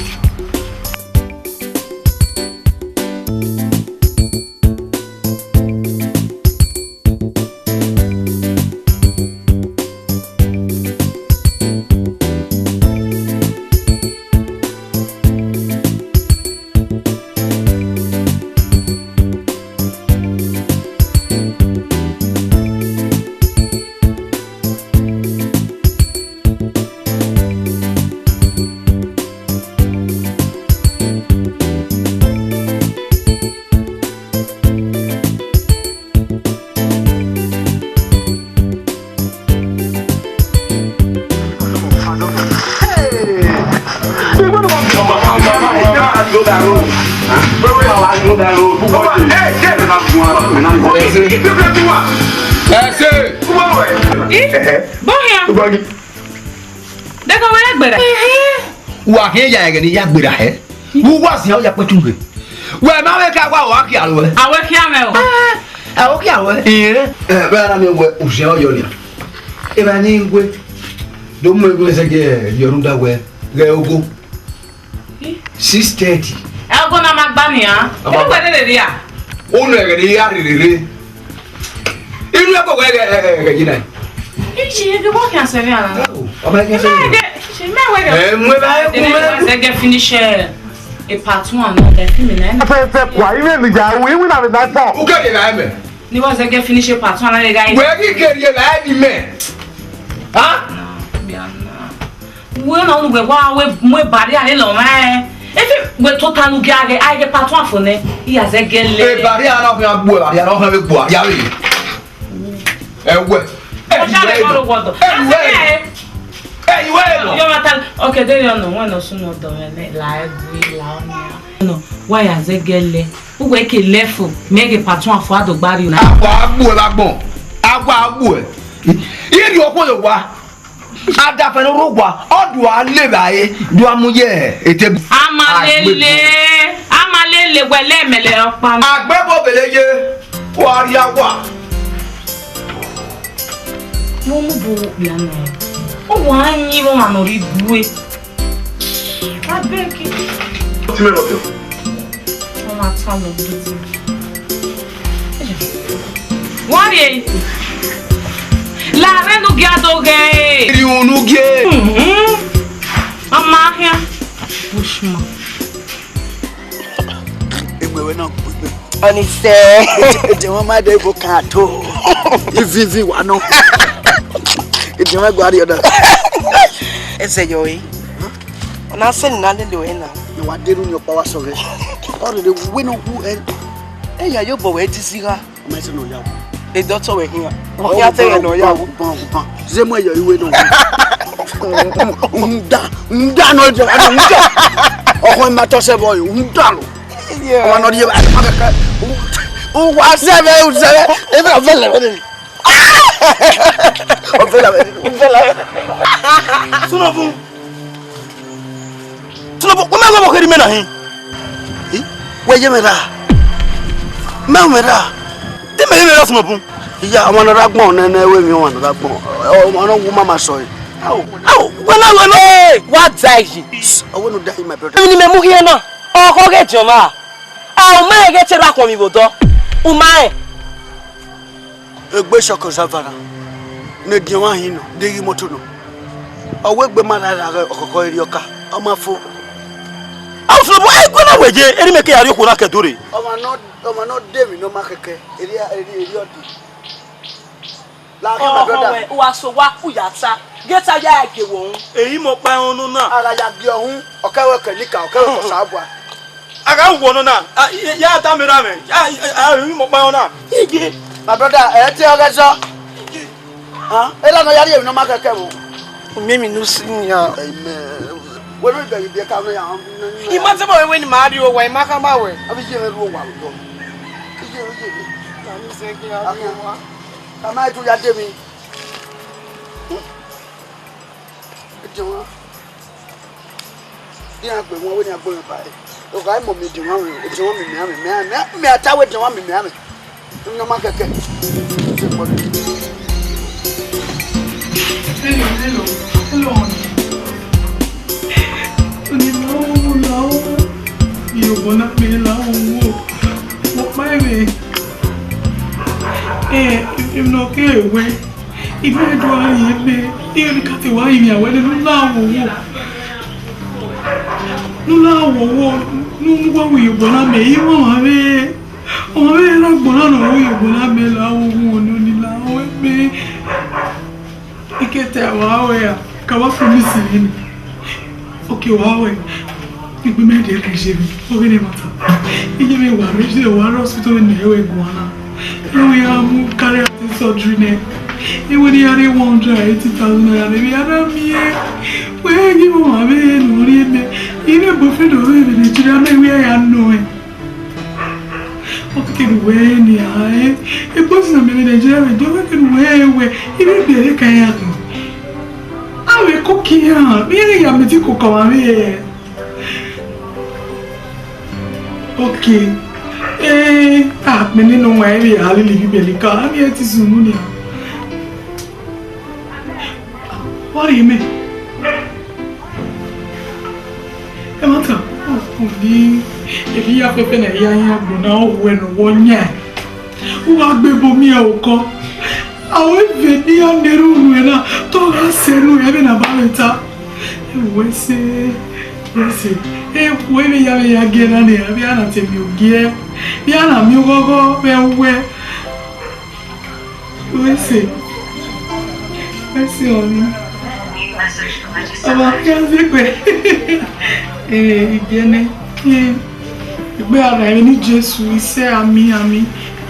Ẹse. Ih, bọhian. Dẹkẹ wẹ ya gberra. Wa khian ya ẹghẹ ne I ya gberra hẹ. Vbe uwa zian ya kpẹtu ghe. Wẹ ma vbe ka wa wa khia ruẹ. A wẹ khian mwẹ o. A wẹ khia ruẹ. Iyẹn. Ẹ, vbe a na miẹn wẹ ozian ọyọ nia. Evba ni wẹ. Do mu egbe sẹ gie yọ rhunmwuda wẹ ghẹ ogo. Six thirty. Ẹ, ogo na ma gba nian. Ẹ wẹ rere ria. Unu ẹghẹ ne I ya rherere. Inu Ẹ kọ wẹ ghẹ, ẹ, ẹ, ghẹ yi na. Ichi, ẹ gẹ wọ khian sẹ vbe ana. Ọ ma khian sẹ vbe. Ichi, mẹ wẹ ghẹ. Ẹ, mu eva ẹ ku mẹ. Wa zẹ gẹ finish, eh, a part one na, the film na. Fẹ, fẹ, kwa, ime mi ja, wi, wi na vbe na ta. U kẹ de la mẹ. Ni wa zẹ gẹ finish a part one na, le ga. Wẹ ghi kẹ de la ni mẹ. Ha? Wẹ na unu wẹ wa wẹ mu ebari a le lọ mẹ. Efi wẹ tota nu gẹ a ghe, a ghe part one fo nẹ. I ya zẹ gẹ lẹ. Ebari a na khian gbuẹ, ebari a na khian vbe gbuẹ, ya vbe. Ẹwẹ. Ọ sha vbe kọ ro wọdọ. Ẹwẹ. Ẹwẹ lọ. Yo ma ta. Okay, de yo no, wọn no sun ọdọ mẹ nẹ, la ẹgui, la ọnia. No, wa ya zẹ gẹ lẹ. Uwẹ ke lẹ fo, mẹ ghe part one fo a do gba rrie unu. Awa gbuẹ vbe agbọn. Awa gbuẹ. Iri okhuo yo wa. Adafẹn ne orhu wa, ọ do a le vbe ẹ, do a mu ye ete. A ma lele, a ma lele wẹ lẹ mẹ lẹ ọkpa. Agbebo vbe le ye, wa rhie awa. Vbe mu bu okpia nọ? Ọ wa yin vbe ọmwa ne ọ rhie due. Abeg. Ti mẹ rọbiọ. Ọ ma ta lọ gidi. Wọ́n rèé. Láàárẹ̀ nu gí adó gẹ̀. Iri unu gie. Mhm. Ọmọ ahịa. Bushman. Egbe wẹ na gbegbe. Ọnise. Eje wọn ma de bo kan to. Ivivi wa nọ. Eje wọn gba ri ọdọ. Ese yo yi. Ọna sẹ ne a lele ruẹ na. Ne wa deru ni ọkpa wa sọghẹ. Ọ rere wẹ ne ọ wu ẹ. Ẹ ya ye obọ wẹ di zigha. Ọ ma sẹ ne ọ ya wu. E dọtọ wẹ hian. Ọ ya te wẹ ne ọ ya wu. Ban, ban. Ze mu ẹyọ iwe nọ. Nda, nda nọ jẹ, nda. Ọkọ ma tọ sẹ bọ, nda lo. Ọmọ nọ die ba ma kẹkẹ. U wa sẹ bẹ, u sẹ bẹ. E bẹ ọ fẹ lẹ wẹ. Ọ fẹ lẹ wẹ. Ọ fẹ lẹ wẹ. Sunu fun. Tinubu, wẹ mẹ wẹ vbọ kherhe imẹ na hin? I? Wẹ ye mwẹ ra? Mẹ mwẹ ra? Te mẹ ye mwẹ ra Tinubu? Iya, ọmwa ne ọ rre agbọn nẹ, nẹ, wẹ emwi ọmwa ne ọ rre agbọn. Ọmwa ne ọ wu ma ma sọe. Ao, ao, wẹ na, wẹ na. Ee, wa da yi. Ọ wẹ ne u da yi, my brother. Emwi ne imẹ mu khian na, ọkhọ ghe diọn mwa. Ao, u ma rẹn ghe te ra khuọnmwi vbe odọ. U ma rẹn. Egbe shọkọ zavara ne ediọn mwa hin nọ, deghẹ imoto nọ. Ọ wẹ egbe ma rha ra ghẹ ọkhọkhọ erriọ ọka, ọ ma fo. Aosuobo, ẹ i guẹ na wẹ ye, erha imẹ ke ya rrie okhuo na ke do rre. Ọmwa nọ, ọmwa nọ de emwi ne ọ ma khẹkẹ, erriọ, erriọ, erriọ de. La khin, my brother. Ọhọ wẹ, wa so wa ku ya ta. Ghe ta ya gie wọ unu. Eyi mọ ọkpa ẹn unu na. A gha ya gie ọhun, ọ kẹ wẹ kẹ nika, ọ kẹ wẹ kẹ Osanobua. A gha wọ nọ na, a, ya da mẹ ra mwẹ. A, a, a, eyi mọ ọkpa ẹn na. Iye. My brother, ẹ te ọghe zọ. Hàn, ẹ lana ya rhie emwi ne ọ ma khẹkẹ vbo. Umemi ne u si nian. Amen. Wẹ ne u bẹghe ibiẹka ne ya. I ma tama wẹ wẹ ne ima rrie owa, I ma khama wẹ. A vbe ye mwẹ rrie owa vbe odọ. Iye, iye. Na ni zẹ gbe a rrie owa. Ka ma tu ya de mi. Ediọn. Iran gbe wọn wẹ ne a gbe mwẹ ba ẹre. Ọ gha mọ miẹn ediọn mwẹ, ediọn mwẹ miẹn mwẹ, mẹ, mẹ, mẹ a ta wẹ ediọn mwẹ miẹn mwẹ. Emwi ne ọ ma kẹkẹ. Hello, hello, hello, honey. Honey, lao, lao. Iyobọ na kpe lao wo. Mo pa ẹmwẹ. Eh, emwi ne ọ kere wẹ. Imẹ do a rhie mẹ, iran ni ka te wa rinmwian wẹ ne u na wowo. Ne u na wowo, ne u mu uwa ru iyobọ na mẹ, I mwẹ ọmwa vbe, ọmwa vbe rre agbọn na ne ọ ru iyobọ na mẹ la wowo ne ọ ni la ru mẹ. I ke te wa ru ẹre ra, ka wa fo mi si vbe nẹ. Oke, wa wẹ, egbe mẹ dẹ ke je mi, ọ ghe ne ma ta. Iye mwẹ wa rre, je wa rre hospital ne ẹ wẹ guan na. Ẹ wẹ ya mu carry out surgery nẹ. Ẹ wẹ ne ya rhie one hundred and eighty thousand naira ne emwi a na miẹn. Wẹ ghi mu ọmwa vbe ne u rhie mẹ. I mwẹ boyfriend ọvbehe vbe Nigeria, mẹ wẹ ya nọ ẹn. Ọ keke ne uwẹ rẹn nian, ẹ, egbe ọsẹ na mẹ vbe Nigeria vbe, ọ keke ne uwẹ rẹn wẹ, I vbe biẹ vbe ka iran khin. A vbe koko iran, vbe iran ya mẹ te koko ọmwa vbe. Ok. Eh, a, mẹ nene ọmwa vbe a lele vbe ibẹlẹ ka, a vbe te sunu nian. Wa rhie mẹ. Ẹmwata, ọ, ọ ni, emwi ya fẹfẹ ne I ya yan agbọn na, ọ wẹ ne ọ wọ yan. U wa gbe ebo miẹn okọ. A wẹ vbe ne iran na erha unu ẹre na, te ọ gha sẹ ne ẹmwẹ na ba mwẹ ta. Wẹ sẹ, wẹ sẹ, e wẹ vbe ya vbe ya gie na nẹ, a vbe a na te miẹn ogiẹ, vbe a na miẹn oghọghọ vbe uwẹ. Wẹ sẹ, wẹ sẹ ọni. Ọba, kẹ zẹ gbe. Eh, igiẹ nẹ. Eh, egbe a rra ẹmwẹ ni Jesu, isẹ ami, ami,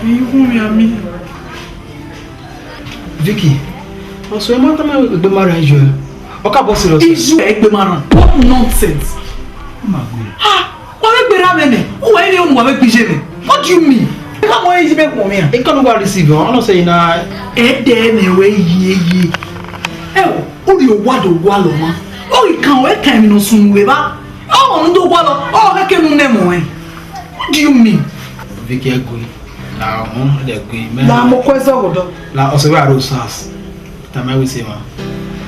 ẹre I wu mwẹ ami. Vicky, ọsẹ ma tama egbe ma rran Israel. Ọ ka bọ serious. Israel egbe ma rran. What nonsense! Ma gbe. Ha, wa vbe gberra mwẹ nẹ. U wa iri unu wa vbe gbe iye mwẹ. What do you mean? Ka mo yi be kpọ mwẹ. E ka no wa receive, ọ no sẹ na. Ẹdẹ ne wẹ ye ye. Ẹ o, u rhie owa do gualọ ma. Ọ ghi kan wẹ kan emwi ne ọ sunu vbe evba. Ọ ghọ ne u do gualọ, ọ khẹke ne u nẹ ẹmwẹ ọnrẹn. What do you mean? Vicky, ẹ gui. La ọmọ, ẹ dẹ gui, mẹ. La mo kue zọ ghodọ. La ọsẹ vbe aro sars. Tama we say, man.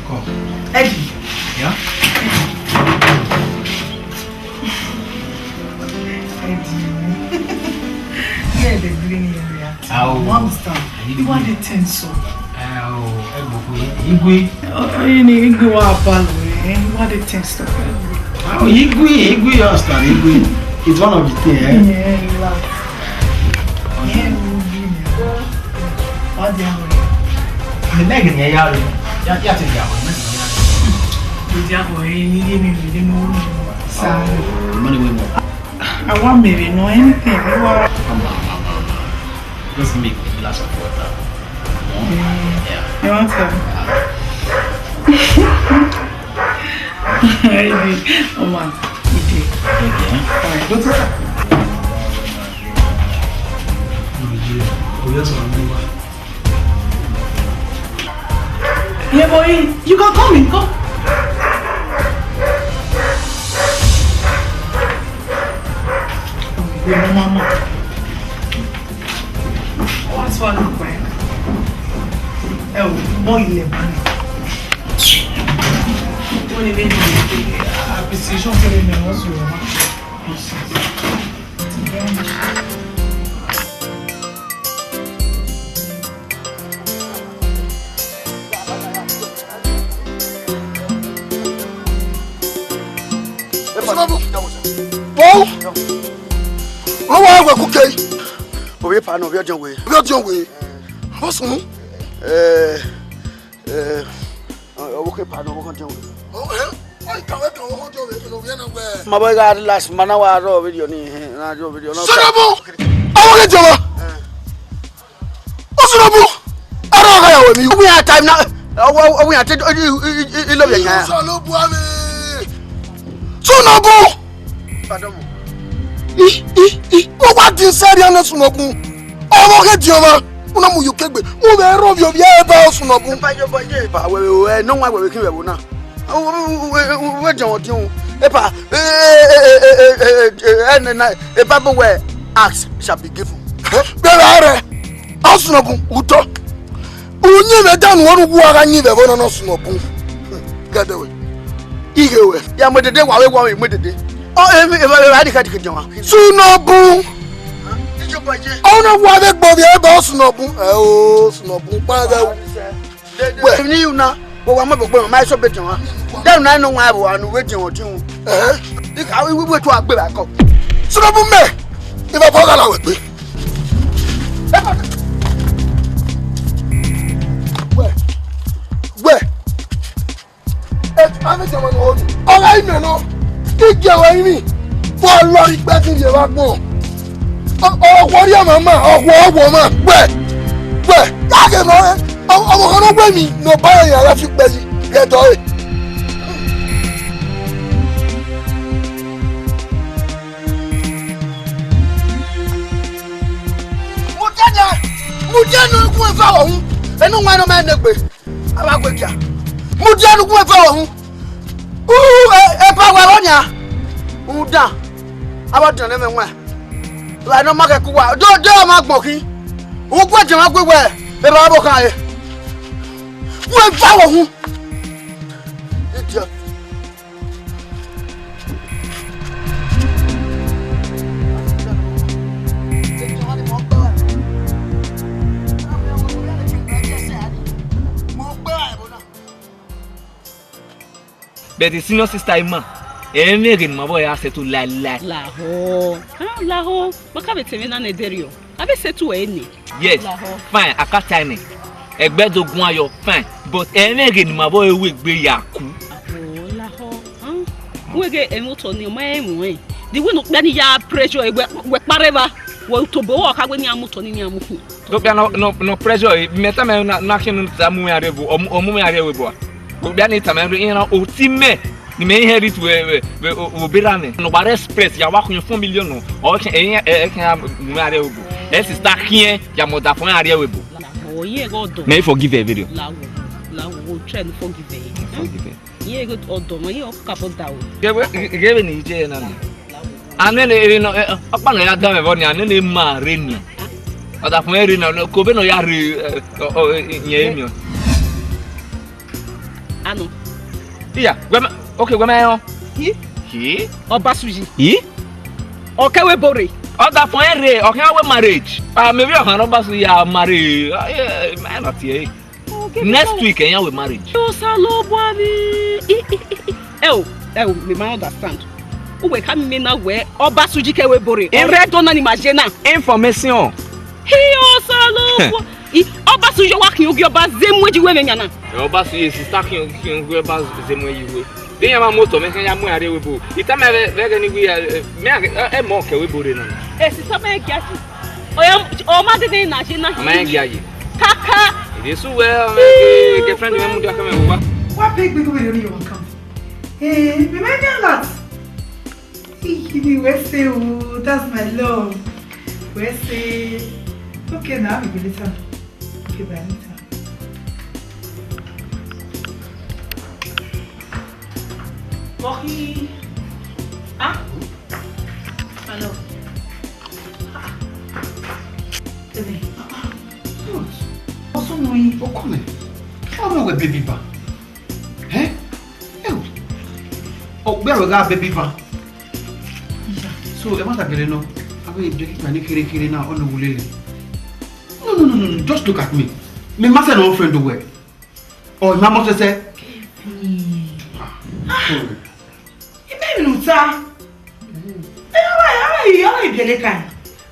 Come. Eddie. Yeah? Eddie. Yeah, the green area. Ow. You understand? You want the tense up. Ow, ẹ gbọ́ pé igwe. Oh, you need igwe wa balo, eh? You want the tense up. Ow, igwe, igwe, you understand? Igwe. It's one of the things, eh? Yeah, you laugh. Yeah, you laugh. What do you have? The leg in the yard. Yeah, yeah, take the yard. The yard. Ni ye mi, ni ye mi. Sa. Oh, money we want. I want maybe no anything. You want? Come on, come on, come on. Just give me a glass of water. Hmm? Mm. Yeah. You want some? Maybe. Oh, man. Okay. Okay, eh? All right. Go to sir. Oh, yeah. Oh, yes, I'm over. Yeah, boy, you can come in, come. What's one of my? Oh, boy, you never. Wọ́n ní méjì ní pé appreciation kéré ni wọ́n sọ̀rọ̀ wá. Wọ́n wọ́n wá ẹ̀wẹ̀ kúkẹ́ yìí. Òwe pa náà, òwe ọjọ́ òwe. Òwe ọjọ́ òwe. Ó sùn. Ẹ ẹ ọwọ́ kẹ́ pa náà, ọwọ́ kan jẹun. Ó ẹ wọ́n kàwé kàwé ọwọ́ ọjọ́ òwe kí ló wí ẹ̀ náà wẹ̀. Ma bọ́ igha last ma na wa rọ video ni, na rọ video na. Sọ́dọ̀ bọ̀. Ọwọ́ kẹ́ jẹun. Ó sọ̀rọ̀ bú. Ara ọ̀gá ìyàwó mi. Ó wí àtà iná. Ó wí àtà ilé ọ̀bẹ yẹn. Sọ̀rọ̀ bú àmì. Sọ̀rọ̀ bú. Pardon. I, i, i. Ó wá di sẹ́ẹ̀rì ẹ̀nà sùnmọ̀kùn. Ọmọ kejì ọmọ. Ó náà mú yòókè gbé. Ó bẹ rọ bí ọbí ẹ bá ọ sùnmọ̀kùn. Ẹ bá yọ bá yé. Bá wẹ̀wẹ̀ wẹ̀, náà wá wẹ̀wẹ̀ kí wẹ̀wò náà. Wẹ jẹun ọdún. Epa, ẹ nẹ na, epa bọ wẹ, ask shall be given. Bẹ́ẹ̀ rẹ̀, ọ sùnmọ̀kùn, utọ. Unyi vbe danu wọnu wu agha nyi vbe ẹvbo nọ nọ sunu ọbun. Gẹdẹ wẹ. Ighe wẹ. Ya mu dede wa vbe wa mu dede. Ọ emi eva eva di ka di ke jọnwa. Sunu ọbun. Ọ na wa vbe gbo vbe ebe sunu ọbun. Ẹ o sunu ọbun pa vbe. Wẹ ni una. Wẹ wa mu gbogbo ma so be jọnwa. De una no wa bo anu we jẹun ọdún. Ẹ. Ika wi wi tu agbe ba kọ. Sunu ọbun mẹ. Iba bọ gha la wẹ gbe. Wẹ, wẹ, etu ami jama no hodu. Ọgha ime nọ, igie wẹ imi, vọ lọri gbe ti rhie vbe agbọn. Ọwọ rhie mama, ọwọ ọwọ ma, wẹ, wẹ, ya ghe nọ, ọmọ kan nọ wẹ mi, ne ọ ba rẹn ya fi kpẹ yi, ghẹ dọre. Mudia nia, mudia ne ugun eva vbe ọhun, enu wan ne ọ ma ne egbe, a vbe gbe gia. Mudia ne ugun eva vbe ọhun, u, e, eva vbe ọhun nia, u dan, a vbe dan ne mẹ wan. Wa ne ọ ma kẹ ku wa, do, do, ọ ma gbọn khin, u gu ẹdẹ ma gbe wẹ, eva vbe ọhun khan re. Ugun eva vbe ọhun. Idiot. But the senior sister ima, ẹmwẹ ghe ne ima vbe ya settle laelae. Lahọ. Ah, lahọ. Ma ka vbe te mwẹ na ne derriọ. A vbe settle ẹre ni. Yes. Lahọ. Fine, I can't sign it. Ẹgbẹ do guan yọ, fine. But ẹmwẹ ghe ne ima vbe ru egbe ya ku. Lahọ. Ah. Wẹ ghe ẹmwẹ otọ ni, ọ ma rẹn ẹmwẹ ọnrẹn. The way ne okpia ni ya pressure wẹ, wẹ kpa rre evba. Wẹ tobọ, ọ kha wẹ ne iran mu otọ ni, ne iran mu khin. Okpia nọ, nọ, nọ pressure, mẹ tama na, na khian ne u ta mu mwẹ arre vbo, ọ mu, ọ mu mwẹ arre vbo a. Okpia ni tama mwẹ, iran oti mẹ, ne imẹ inherit vbe, vbe, vbe, o, obọ erha mwẹ. Ne ọ gba rre express, ya wa khian four million nọ, ọ khian, ẹ, ẹ, ẹ khian mu mwẹ arre vbo. Ẹ sister khian, ya mu ọdafẹn arre vbo. Ọ ye ẹghẹ ọdọ. Mẹ forgive ẹ vberriọ. Lawo, lawo, wo try ne forgive ẹ. Forgive ẹ. Iye ọdọ mwa, iye ọ kakabọ da o. Ghe vbe, ghe vbe ne I je na ni. Anene ere nọ, eh, ọkpa nọ ya da mwẹ vbọ ni, anene ma rre ni. Ọdafẹn rre na, ko vbene ọ ya rre, eh, ọ, ọ, eh, iyẹn emiọ. Ano. Iya, wẹ ma, okay, wẹ ma rẹn. Hi? Hi? Ọbasuyi. Hi? Ọ ke wẹ ebo rre. Ọdafẹn rre, ọ khian wẹ marriage. Ah, maybe ọ khan ne Ọbasuyi ya marry. Ah, yeah, man, not here. Next week, ẹyan wẹ marriage. Osanobua ni. I, i, i, i. Ẹ o, ẹ o, me ma understand. Uwẹ ka miẹn na wẹ Ọbasuyi ke wẹ ebo rre. Ọ rre Ẹdo na ni ma ye na. Information. Hi Osanobua. I, Ọbasuyi wa khian ugie ọba zẹ mu ẹji wẹ mwẹ yan na. Ẹ, Ọbasuyi sister khian, khian ugie ọba zẹ mu ẹji wẹ. De iran ma mu otọ mwẹ khian ya mu ẹre rrie ẹvbo ebo. I tama mwẹ vbe ẹghẹ ne I wẹ, ẹ, mẹ a, ẹ, ẹ mọ ke ẹvbo ebo rre na. Ẹ, sister mẹ gia yi. Ọ ya, ọ ma dede na ye na. Ọ ma rẹn gia yi. Kaka. Ẹ de sẹ uwẹ, ọ, ẹ, girlfriend mwẹ mudia khẹ mwẹ vbe owa. Wa pay gbegbe wẹ ne you come. Eh, me mind that. Ikini we say, oh, that's my love. We say, okay, now we go later. Okay, bye later. Rocky. Ah? Hello. Ah. Baby. Ah, ah. What? What's wrong with you? Oh, come here. How am I with baby ba? Eh? Ewu. Ọ gbe ẹro gha baby ba. So, ẹ ma ta gele nọ. Avbe baby ba ni khere khere na, ọ nọ wulele. No, no, no, no, no. Just look at me. Me ma sẹ ne ọ friend wẹ. Ọ ma mọ sẹsẹ. Ah. Sorry. Ime mi nuta. Ẹ, ọ, ẹ, ọ, ẹ, ọ, ẹ, biẹlẹ kan.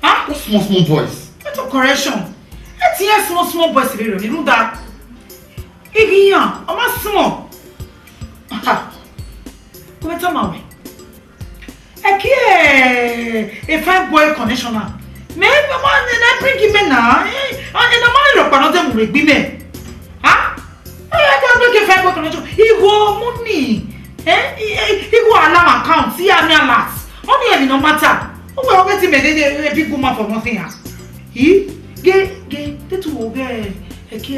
Ah? Those small, small boys. What a correction. Ẹ ti yẹn small, small boys rẹ rọ ni runda. Ighi yan, ọ ma small. Ha. Kò mẹ tama wẹ. Ẹ kí ẹ, ẹ fine boy connection na. Mẹ, mẹ ma, ẹ na bring him na. Ẹ, ẹ na ma rọ pa na de mu egbe mẹ. Ha? Ẹ, ẹ ka bring fine boy connection. Igho money. Eh? I, I, igho alarm account. See, I mean, alert. Money, I mean, no matter. Who will always make a, a big woman for nothing, ah? He? Ge, ge, that will get, ẹ kí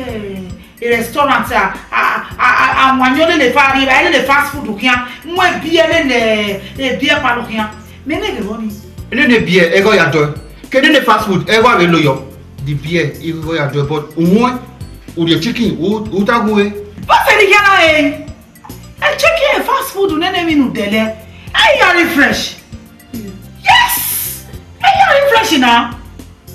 ẹ, restaurant, a, a, a, a, àwọn yẹn lè fa, lè fa fast food khian. Wọ́n bí ẹ lè, ẹ, bí ẹ pa lọ khian. Mẹ ne gẹ wọ ni. Ene ne biẹ ẹghọ ya dọe. Kede ne fast food ẹghọ avbe lo yọ. The beer ẹghọ ya dọe, but uhun, u rhie chicken, u, u ta gu e. Bọ́sẹ̀ ni yàrá ẹ̀. Ẹ chicken ẹ fast food nene mi nu dẹlẹ. Ẹ ya refresh. Yes. Ẹ ya refresh na.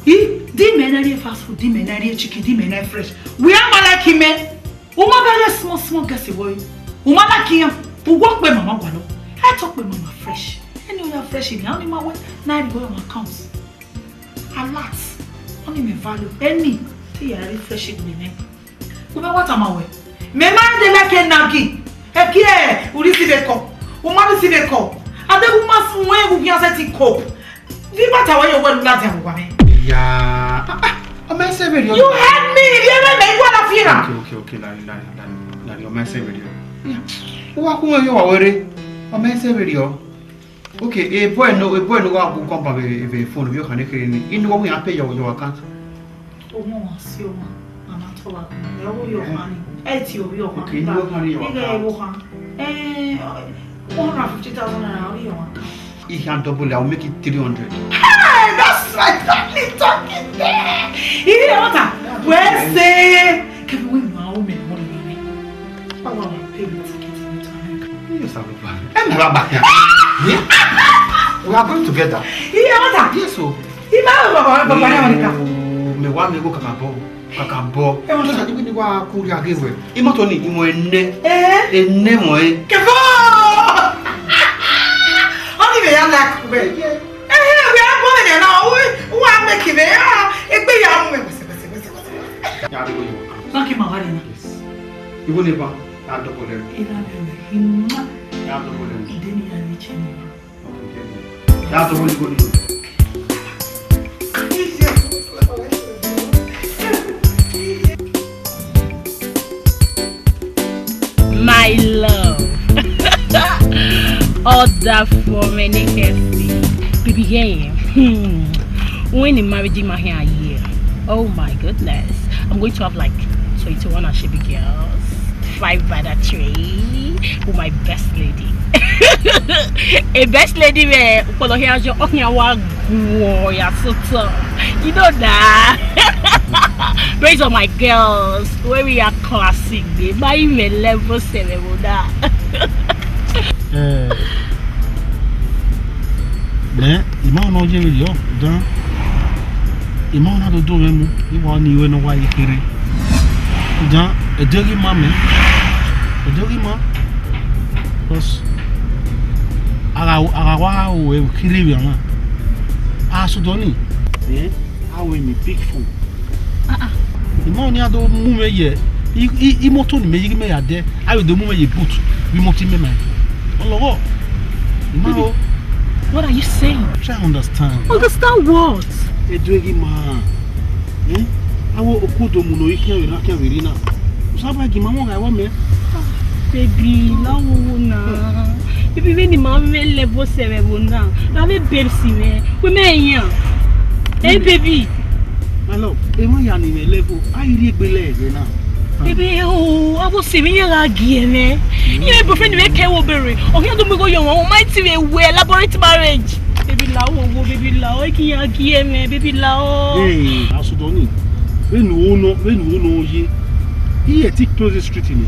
I, di mẹ na rhie fast food, di mẹ na rhie chicken, di mẹ na fresh. We are ma like him, eh? U ma bẹghe small, small girls vbe. U ma like iran. U wo kpe mama gualọ. Ẹ to kpe mama fresh. Ẹni ọ ya fresh ni, a ni ma wẹ na rhie wẹ account. Alert. Ọ ni mẹ value. Ẹni te ya rhie fresh egbe nẹ. U ma wa tama wẹ. Mẹ ma de like nagi. Ẹ kí ẹ, u rhie si vbe kọ. U ma rhie si vbe kọ. Adegbe u ma sun wẹ u khian sẹtin cope. Vbe I ma ta wẹ ye owẹ ne u ladian vbe owa mwẹ? Iya. Ah, ah, ọ ma sẹ vberriọ. You heard me. Vbe ẹmwẹ mẹ, you are not fear. Okay, okay, okay, Larry, Larry, Larry, Larry, ọ ma sẹ vberriọ. Iya. Uwa khu mwẹ ye owa wẹ rre. Ọ ma sẹ vberriọ. Okay, a boy no, a boy no wa gu kọmpa vbe, vbe phone, vbe okhan ne kherhe ni. Inu wa ya pay your, your account. Ọmọ wa si ọmọ, mama tọ wa gun. Ẹ wo yo khan ni. Ẹ ti o yo khan. Okay, inu wa khan ni your account. Ẹ wo khan. Eh, one hundred fifty thousand naira, ọ yo khan. If you can double it, I'll make it three hundred. Hey, that's my darling talking there. Iye ọta, wẹ se. Kẹmi wẹ ma o mẹ mọ ni mẹ. Báwo àwọn pay me ticket mi to America? Yes, I will buy. Ẹ mọ̀ bàbá. We are going together. Iye ọta. Yes, o. Ima bàbá, bàbá ya America. Mẹ wa mi go kaka bọ. Kaka bọ. Ẹ wọ́n sọ. Just like when you wa kuri aghe wẹ. Imoto ni, imo ẹnẹ. Eh? Ẹnẹ mọ ẹ. Kẹfọ́! Ẹhẹn, wẹ a bọ ẹre na, u, u wa make vbe, ah, egbe ya mu mẹ wẹsẹ, wẹsẹ, wẹsẹ, wẹsẹ. Ya dọbọ ye. Thank you, my darling. Yes. Igho ne eba, ya dọbọ lẹ. Ira lẹ, mwah. Ya dọbọ lẹ. Ide ni ya ni chini. Okay, okay. Ya dọbọ igho ni. My love. Order for me, Nikesi. Baby, yeah. Hmm. When the marriage in my hair, yeah. Oh my goodness. I'm going to have like twenty-one Ashebi girls, five by the tree, with my best lady. A best lady, man. Okpolo here, your oknya wa guo ya so tough. You know that. Praise all my girls. Where we are classic, babe. My even level seven, that. Eh, nẹ, I ma nọ ye vberriọ, dan, I ma na do do mwẹ mu, I wa ni wẹ ne ọ wa ye kherhe. Dan, ẹdẹ ghi ma mẹ, ẹdẹ ghi ma, because a gha, a gha wa ru ẹvbo kherhe vbe ọmwa, a sẹ odọ ni. Eh, a wẹ ni big phone. Ah, ah. I ma ni a do mu mwẹ ye, i, i, imoto ni mẹ ye ghi mẹ ya dẹ, a vbe do mu mwẹ ye boot, vbe imoto imẹ ma. Ọlọghọ. I ma Baby, ro. What are you saying? Try understand. Understand what? Edu eghi ma. Eh? Awo okudo mu no ikhian vbe na khian vbe ri na. Usaba gi ma mo ga wa mẹ. Baby, la wo wo na. Baby, vbene ima mwẹ level seven vbo na, na vbe babes mwẹ, wẹ mẹ yan. Hey, baby. My love, emwa ya ni mwẹ level, a i rhie egbe lẹ ẹghẹ na. Baby, oh, I will see me ya ga gie mwẹ. Iye boyfriend mwẹ kẹ wo bere. Ọ khian do mu igho ye ọmwa, ọ ma ti vbe wẹ elaborate marriage. Baby, la wo wo, baby, la o, e ki ya gie mwẹ, baby, la o. Hey, asudọ ni. Vbene u nọ, vbene u nọ ye. Iye ti close street ni.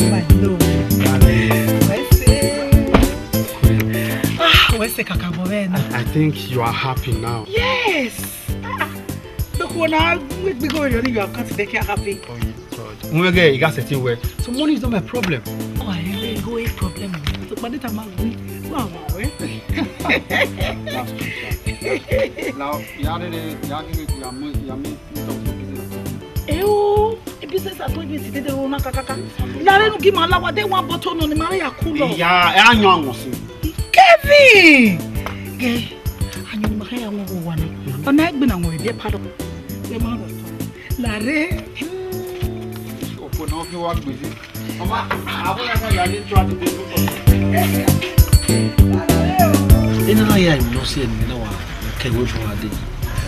My love. Wẹ sẹ. Ah, wẹ sẹ kakabọ vbe na. I think you are happy now. Yes. Ah, ah. Look, when I, we, we go, you are confident, you are happy. Oh, yeah. Nwẹ ghẹ, I gha sẹtin wẹ. So money is not my problem. Oh, I really go a problem. So, but it am we. Wow, wow, eh? That's true, sir. Now, you are really, you are really, you are mo-, you are me, me talk for business. Eh, oh, a business appointment today, they run kakaka. Lare nu gi ma la wa, they want bottle no, ni ma ya cool off. Yeah, I know I want to. Kevin! Yeah, I know my hair won't go one. But now I been on with their pardon. They man was Lare. Ọkpọ na ọ fi wa gbele. Ọma, abọ na ya ni try to do. Ena na ya emwi ne ọ si ẹre ne wa kẹ wẹ bun ade.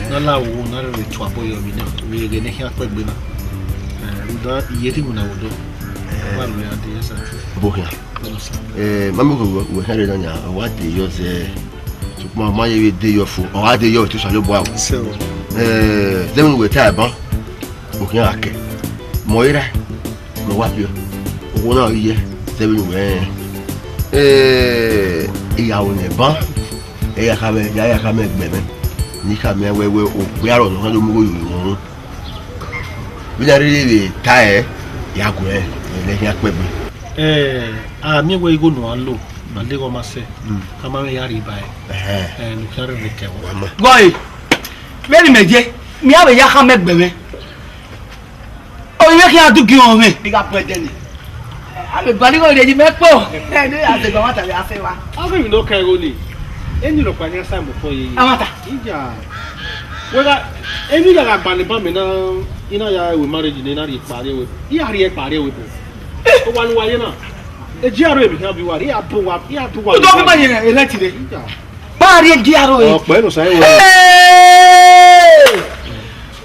Na la wo na rẹ tu abọ yọ mi na. Mi ẹghẹ ne khian kpẹgbe na. Eh, rhunmwuda iye te mu na wo do. Wa lo ya de, yes, sir. Bọ khian. Yes, sir. Eh, ma miẹn wẹ, wẹ khian rre na yan, wa de yọ zẹ. Sokpan ma ye vbe de yọ fo, ọ gha de yọ vbe te Osanobua o. So. Eh, zẹ vbene uwẹ ta ẹban, okhian gha kẹ. Mẹ ọre ra, mẹ wa biẹ. Okhuo na ghi ye, zẹ vbene uwẹ rẹn. Eh, I gha ru ne ẹban, ẹ ya kha mwẹ, ya ya kha mwẹ gbe mwẹ. Ne I kha miẹn wẹ, wẹ okpia rọ nọ, ọ do mu igho ye orhiọn. Vbene a rhirhi vbe ta ẹre, ya guẹ, ẹre khian kpẹgbe. Eh, a miẹn wẹ igho ne uwa lo, ma deghẹ ọ ma sẹ, Mm. a ma mwẹ ya rhie ba ẹre. Ẹhẹn. Eh, ne u khian rherhe kẹ wẹ. Wa ma. Gọe, vbene imẹ ye, mẹ a vbe ya kha mẹ gbe mwẹ. Ovbi mwẹ khian du gi ọmwẹ. I gha bu ẹdẹ nẹ. A vbe gualọ igho rhie yi mẹ kpo. Ẹ ne a zẹ gba ọmwa ta vbe a sẹ wa. Ọ ghi vbe ne ọ ka igho ni. Eni rhọkpa khian sa mọ fọ ye. Ọmwa ta. Iya. Wẹ gha, eni ya gha gba ne ba mẹ na, I na ya ru marriage ne I na rhie kpa rrie wẹ. I ya rhie kpa rrie wẹ bo. Owa ne uwa ye na. Eji aro emwi khian bi uwa, I ya bu uwa, I ya du uwa. Udo bi ma ye elect re. Iya. Ba rhie eji aro e. Ọkpẹ no sa ẹre wẹ. Hey!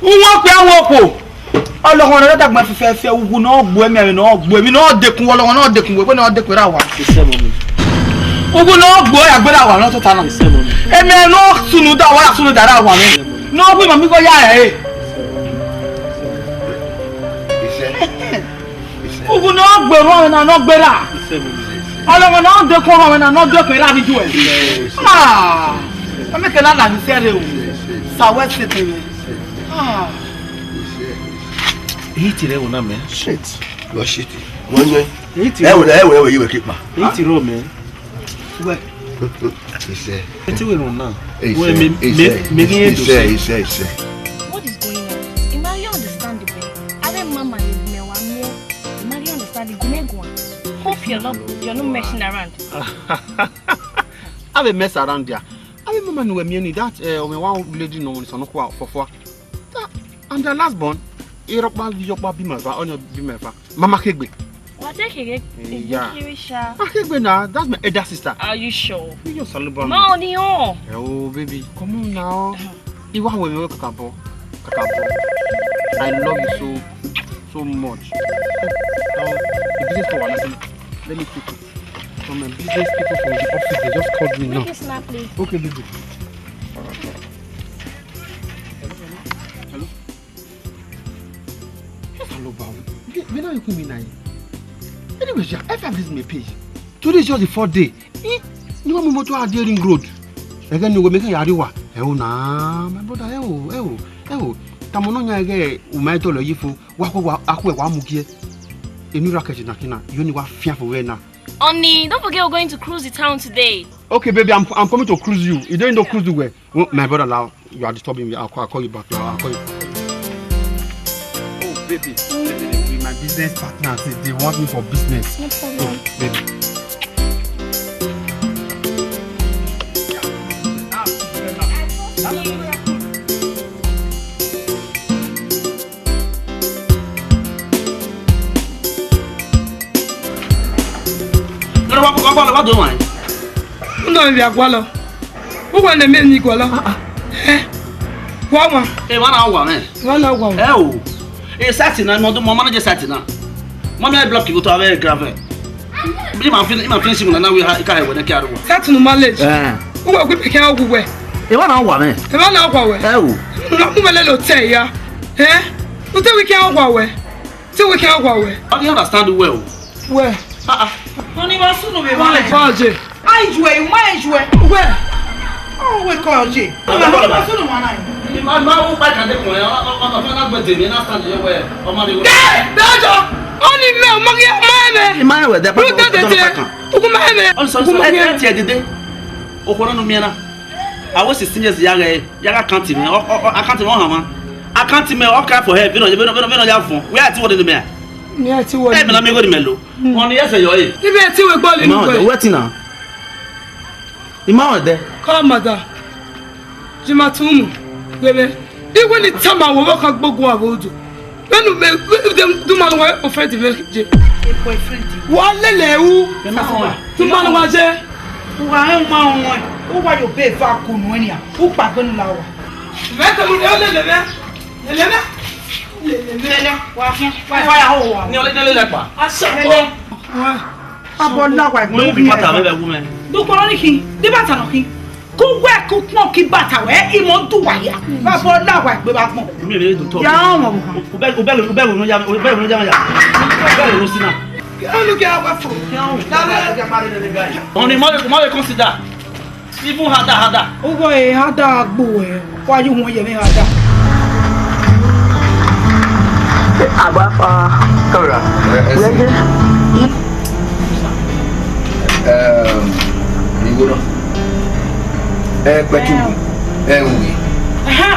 Uwọ kpẹ awọ kpo. Ọlọghọn ne ọ dagba fẹfẹfẹ, uwu ne ọ gbuẹ, emwi ne ọ gbuẹ, emwi ne ọ dekun, ọlọghọn ne ọ dekun, wẹ ne ọ dekun ra wa. Isẹ, mummy. Uwu ne ọ gbuẹ, ya gbe ra wa, ne ọ tota na. Isẹ, mummy. Emwi ne ọ sunu da, wa sunu da ra wa nẹ. Ne ọ wi ma mi gho ya ẹre. Isẹ. Uwu ne ọ gbe orhu ọmwa na, ne ọ gbe ra. Ọlọghọn ne ọ dekun orhu ọmwa na, ne ọ dekun ra vbe ijuẹ. Ah! Ọ mẹ kẹ na la ni sẹrre o. Sa wẹ sete mwẹ. Ah! Èyí ti rẹ wò náà, mẹ. Shit. Wọ́n ṣe ti. Wọ́n yẹn. Èyí ti Ẹ wò rẹ, ẹ wò rẹ, wò yí wẹ̀ kí pa. Èyí ti rọ, mẹ. Wẹ. Iṣẹ́. Ẹ ti wẹ̀ rùn náà. Wẹ, Iṣẹ́. mi, mi, Iṣẹ́. mi ní Iṣẹ́. èdò Iṣẹ́. sí. Iṣẹ́. Iṣẹ́. What is going on? Emma, you understand the way. Ave mama ye me wa me. Emma, you understand the gune guan. Hope you're not, you're not messing around. I will mess around there. I will mama ni we me ni that, eh, when one lady no one is on kwa for for. That, I'm the last born. Irokpa, Irokpa be my fa, only be my fa. Mama Kegbe. Wa te kegbe? Eh, yeah. Kiri sha. Ah, Kegbe na, that's my elder sister. Are you sure? Yes, Aluba. Ma oni o. Eh, oh, baby, come on now. Iwa we me kakabo. Kakabo. I love you so, so much. Now, the business for one, let me take it. Some, uh, business people from the office, they just called me now. Make it snap, please. Okay, baby. Hello? Hello, Bawo. Wẹ, wẹ na you me na. Anyway, sha, I find this my page. Today is just the fourth day. Eh? You want me to the ring road? Again, you will make a yariwa. Eh, oh, nah, my brother, eh, oh, eh, oh, eh, oh. Tamono nya ge, umai to lo yifu. Wa, wa, wa, akwe wa mugie. Enu ra keje na kina, you ni wa fian for we na. Honey, don't forget we're going to cruise the town today. Okay, baby, I'm, I'm coming to cruise you. You don't need to cruise the way. Oh, my brother, now, you are disturbing me. I'll call, I'll call you back. I'll call you. Oh, baby, my business partners, they want me for business. No problem. Oh, baby. Nana, wa, wa, wa, wa do wan? Unu vbe a gualọ. Uwa ne me ni gualọ. Ah, ah. Eh? Wa wan. Eh, wa na wa mẹ. Wa na wa. Eh o. Eh, site na, mo, mo manage site na. Mo me block you to have a gravel. Bi ma fin, ma finish mu na, na we ha, ka he we ne ki aru. Site nu manage. Eh. Uwa gbe pe ki a wu we. Eh, wa na wa mẹ. Eh, wa na wa we. Eh o. Na mu me le lo te ya. Eh? U te we ki a wa we. Te we ki a wa we. I don't understand you well. We. Ah, ah. Oni ma sunu be ma. Wa le fa je. Ai juẹ, ma ai juẹ. Uwẹ. Oh, we kọ je. Ma, ma, ma, sunu ma na. Ma, ma, wo pa kade kun, ọ, ọ, ọ, ọ, na gbede mi, na stand ye we, ọ ma de we. Ke, dojo. Oni me, ma ye, ma me. Ma ye we, de pa. Ru de de te. Uku ma me. Ọ sọ, sọ, e, e, ti e dede. O ko na nu mi na. A we sixteen years ya ge, ya ga count me. Ọ, ọ, ọ, a count me, ọ hama. A count me, ọ cry for help. Vino, vino, vino, vino ya fun. We are ti wo de me. Mi a ti wo. E me na mi go de me lo. Oni ye se yo e. Ibe ti we gbo le nu we. Wetin na? I ma wan dẹ. Come, mother. Jima tumu. Webe. Iwe ni tama wo kan gbogbo avodo. Wenu me, dem du ma wa o friend me je. A boyfriend. Wa lele u. Tuma wa je. Uwa e ma wọn. Uwa yo be va kunu enia. U pa gbenu la wa. Me ko mu lele me. Lele me. Lele me. Lele. Wa fun. Wa fa ya ho wa. Ni ole lele pa. Asa. Lele. Wa. Abọ la wa. Mo bi pata me be wu me. Do kpọrọ ni khin, di bata nọ khin. Ku wẹ ku kpọn ki bata wẹ, imọ du wa ya. Abọ la wa gbe ba kpọn. Mi le do to. Ya ọmọ bu kan. U be, u be, u be no ya, u be no ya ya. U be no si na. Onu ke awa fo. Oni mo, mo consider. Even harder, harder. Ugo e harder agbo e. Wa yu won ye me harder. Agba fa. Kọ́ra. Wẹ́gẹ́. Ehm, ìwọ náà. Ẹ pẹ̀tù. Ẹ wù mí. Aha.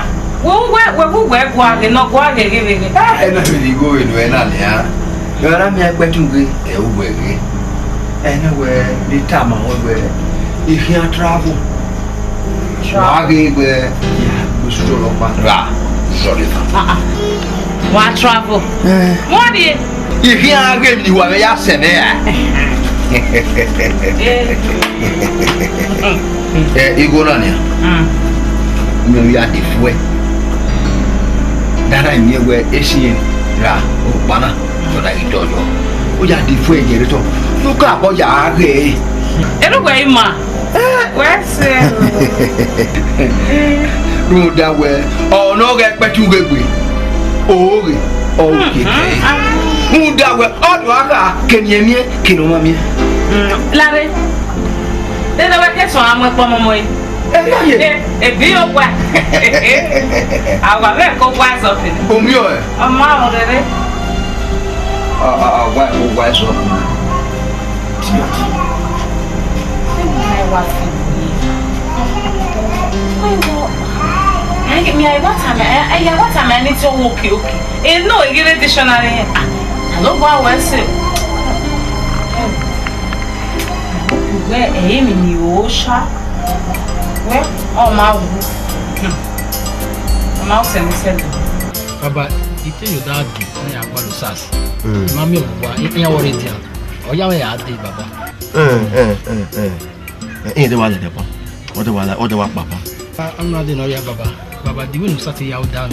Wo wẹ, wo wẹ gua ge no gua ge ge ge. Ah, ẹ na mi go enu ẹ na ni a. Yọ ra mi ẹ pẹ̀tù ge, ẹ wù ẹ ge. Ẹ na wẹ ni tama wẹ wẹ. If you travel. Wa ghe gbe ya gbe su ọlọkpa ra zọlẹ ta. Ah, ah. Wa travel. Eh. Wọ́n di. Ìhí ara gbe mi wà mẹ́ yá sẹ̀mẹ́ yà. Eh. Eh, igho na nia. Mm. Mi ò ya de fuẹ. Dara mi wẹ esi yẹn. Ra, ukpana, ọna ghi dọyọ. Ọ ya de fo ẹyẹ rre tọ. Nuka abọ ya ghẹ. Erhughe ima. Wẹ sẹ. Rhunmwuda wẹ, ọ ne ọ ghẹ kpẹtu ghe gbe. Oghe, ọ ghẹ kẹ. Rhunmwuda wẹ, ọ do a kha, kẹ ne ẹ miẹn, kẹ ne ọ ma miẹn. Lare. Dede wẹ ke sọn a mu ẹkpọ mọmọ ẹre. Ebi yo gua. Awa vẹ ko gua zọ kene. Omi ọ ẹ? Ọmọ ahụ rere. Awa ko gua zọ. Ti ọ ti. Emi na wa fi. Ayo. Ai, mi ai wa ta me. Ai, ai wa ta me ni to wo ki oki. E no, e gire dictionary. Ah, alo gua wẹ se. Wẹ, ẹre emwi ne I ro sha. Wẹ, ọ ma wu. Hmm. Ọ ma wu sẹmwẹsẹmwẹ. Baba, I tell you that day, when I go to sars. Mm. Mami, wa, I, I already there. Ọ ya wẹ ya dee, baba. Eh, eh, eh, eh. Eh, eh, de wa lẹ dẹ pa. Ọ de wa la, ọ de wa kpakpa. Ah, I'm not in order, baba. Baba, the way you start to yell down.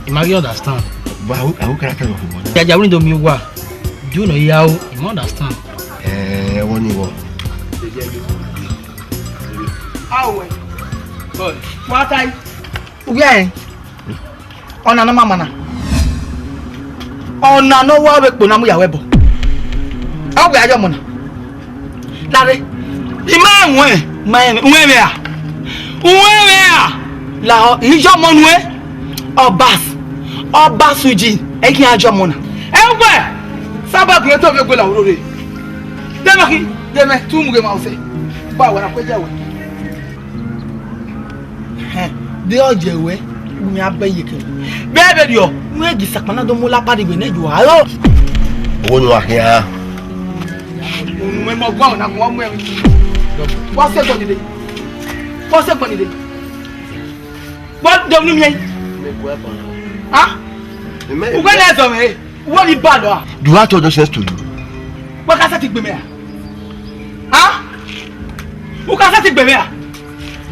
I ma ghi understand. But I will, I will character of the one. Ya, ya, we don't mean what. Do you know how? I ma understand. Eh, what you want? Awe. What I? Uwe. Ọna ne ọ ma mana. Ọna ne ọ wa vbe kpo na mu ya wẹ bọ. Ọ wẹ ayọ mọ na. Lare. I ma wẹ, ma wẹ, wẹ mẹ a. Wẹ mẹ a. La ọ, iyọ mọ nuẹ. Ọbas. Ọbas uji. Ẹ ghi ajọ mọ na. Ẹ wẹ. Saba gun eto vbe gbe la orore. Dẹmẹ ki, dẹmẹ, tu mu ghe ma ose. Ba wẹ na kue jẹ wẹ. Hẹn, de ọ jẹ wẹ, u miẹn abẹ ye kẹ. Bẹẹbẹ riọ, u miẹn gi sakpa na do mu la pari wẹ ne ju aro. Owó ni wà kí á. Òun mọ ọgbọ́n ọ̀nà kan wọ́n mú ẹ̀rín. Wọ́n ṣe gbọ́n nílé. Wọ́n ṣe gbọ́n nílé. Wọ́n dọ̀nù mi ẹ̀yìn. Ah? Ugbẹ́ náà sọ̀rọ̀ ẹ̀. Wọ́n ní bá lọ. Do I talk nonsense to you? Wọ́n ká sẹ́tì gbẹmẹ́ à? Ah? Wọ́n ká sẹ́tì gbẹmẹ́ à?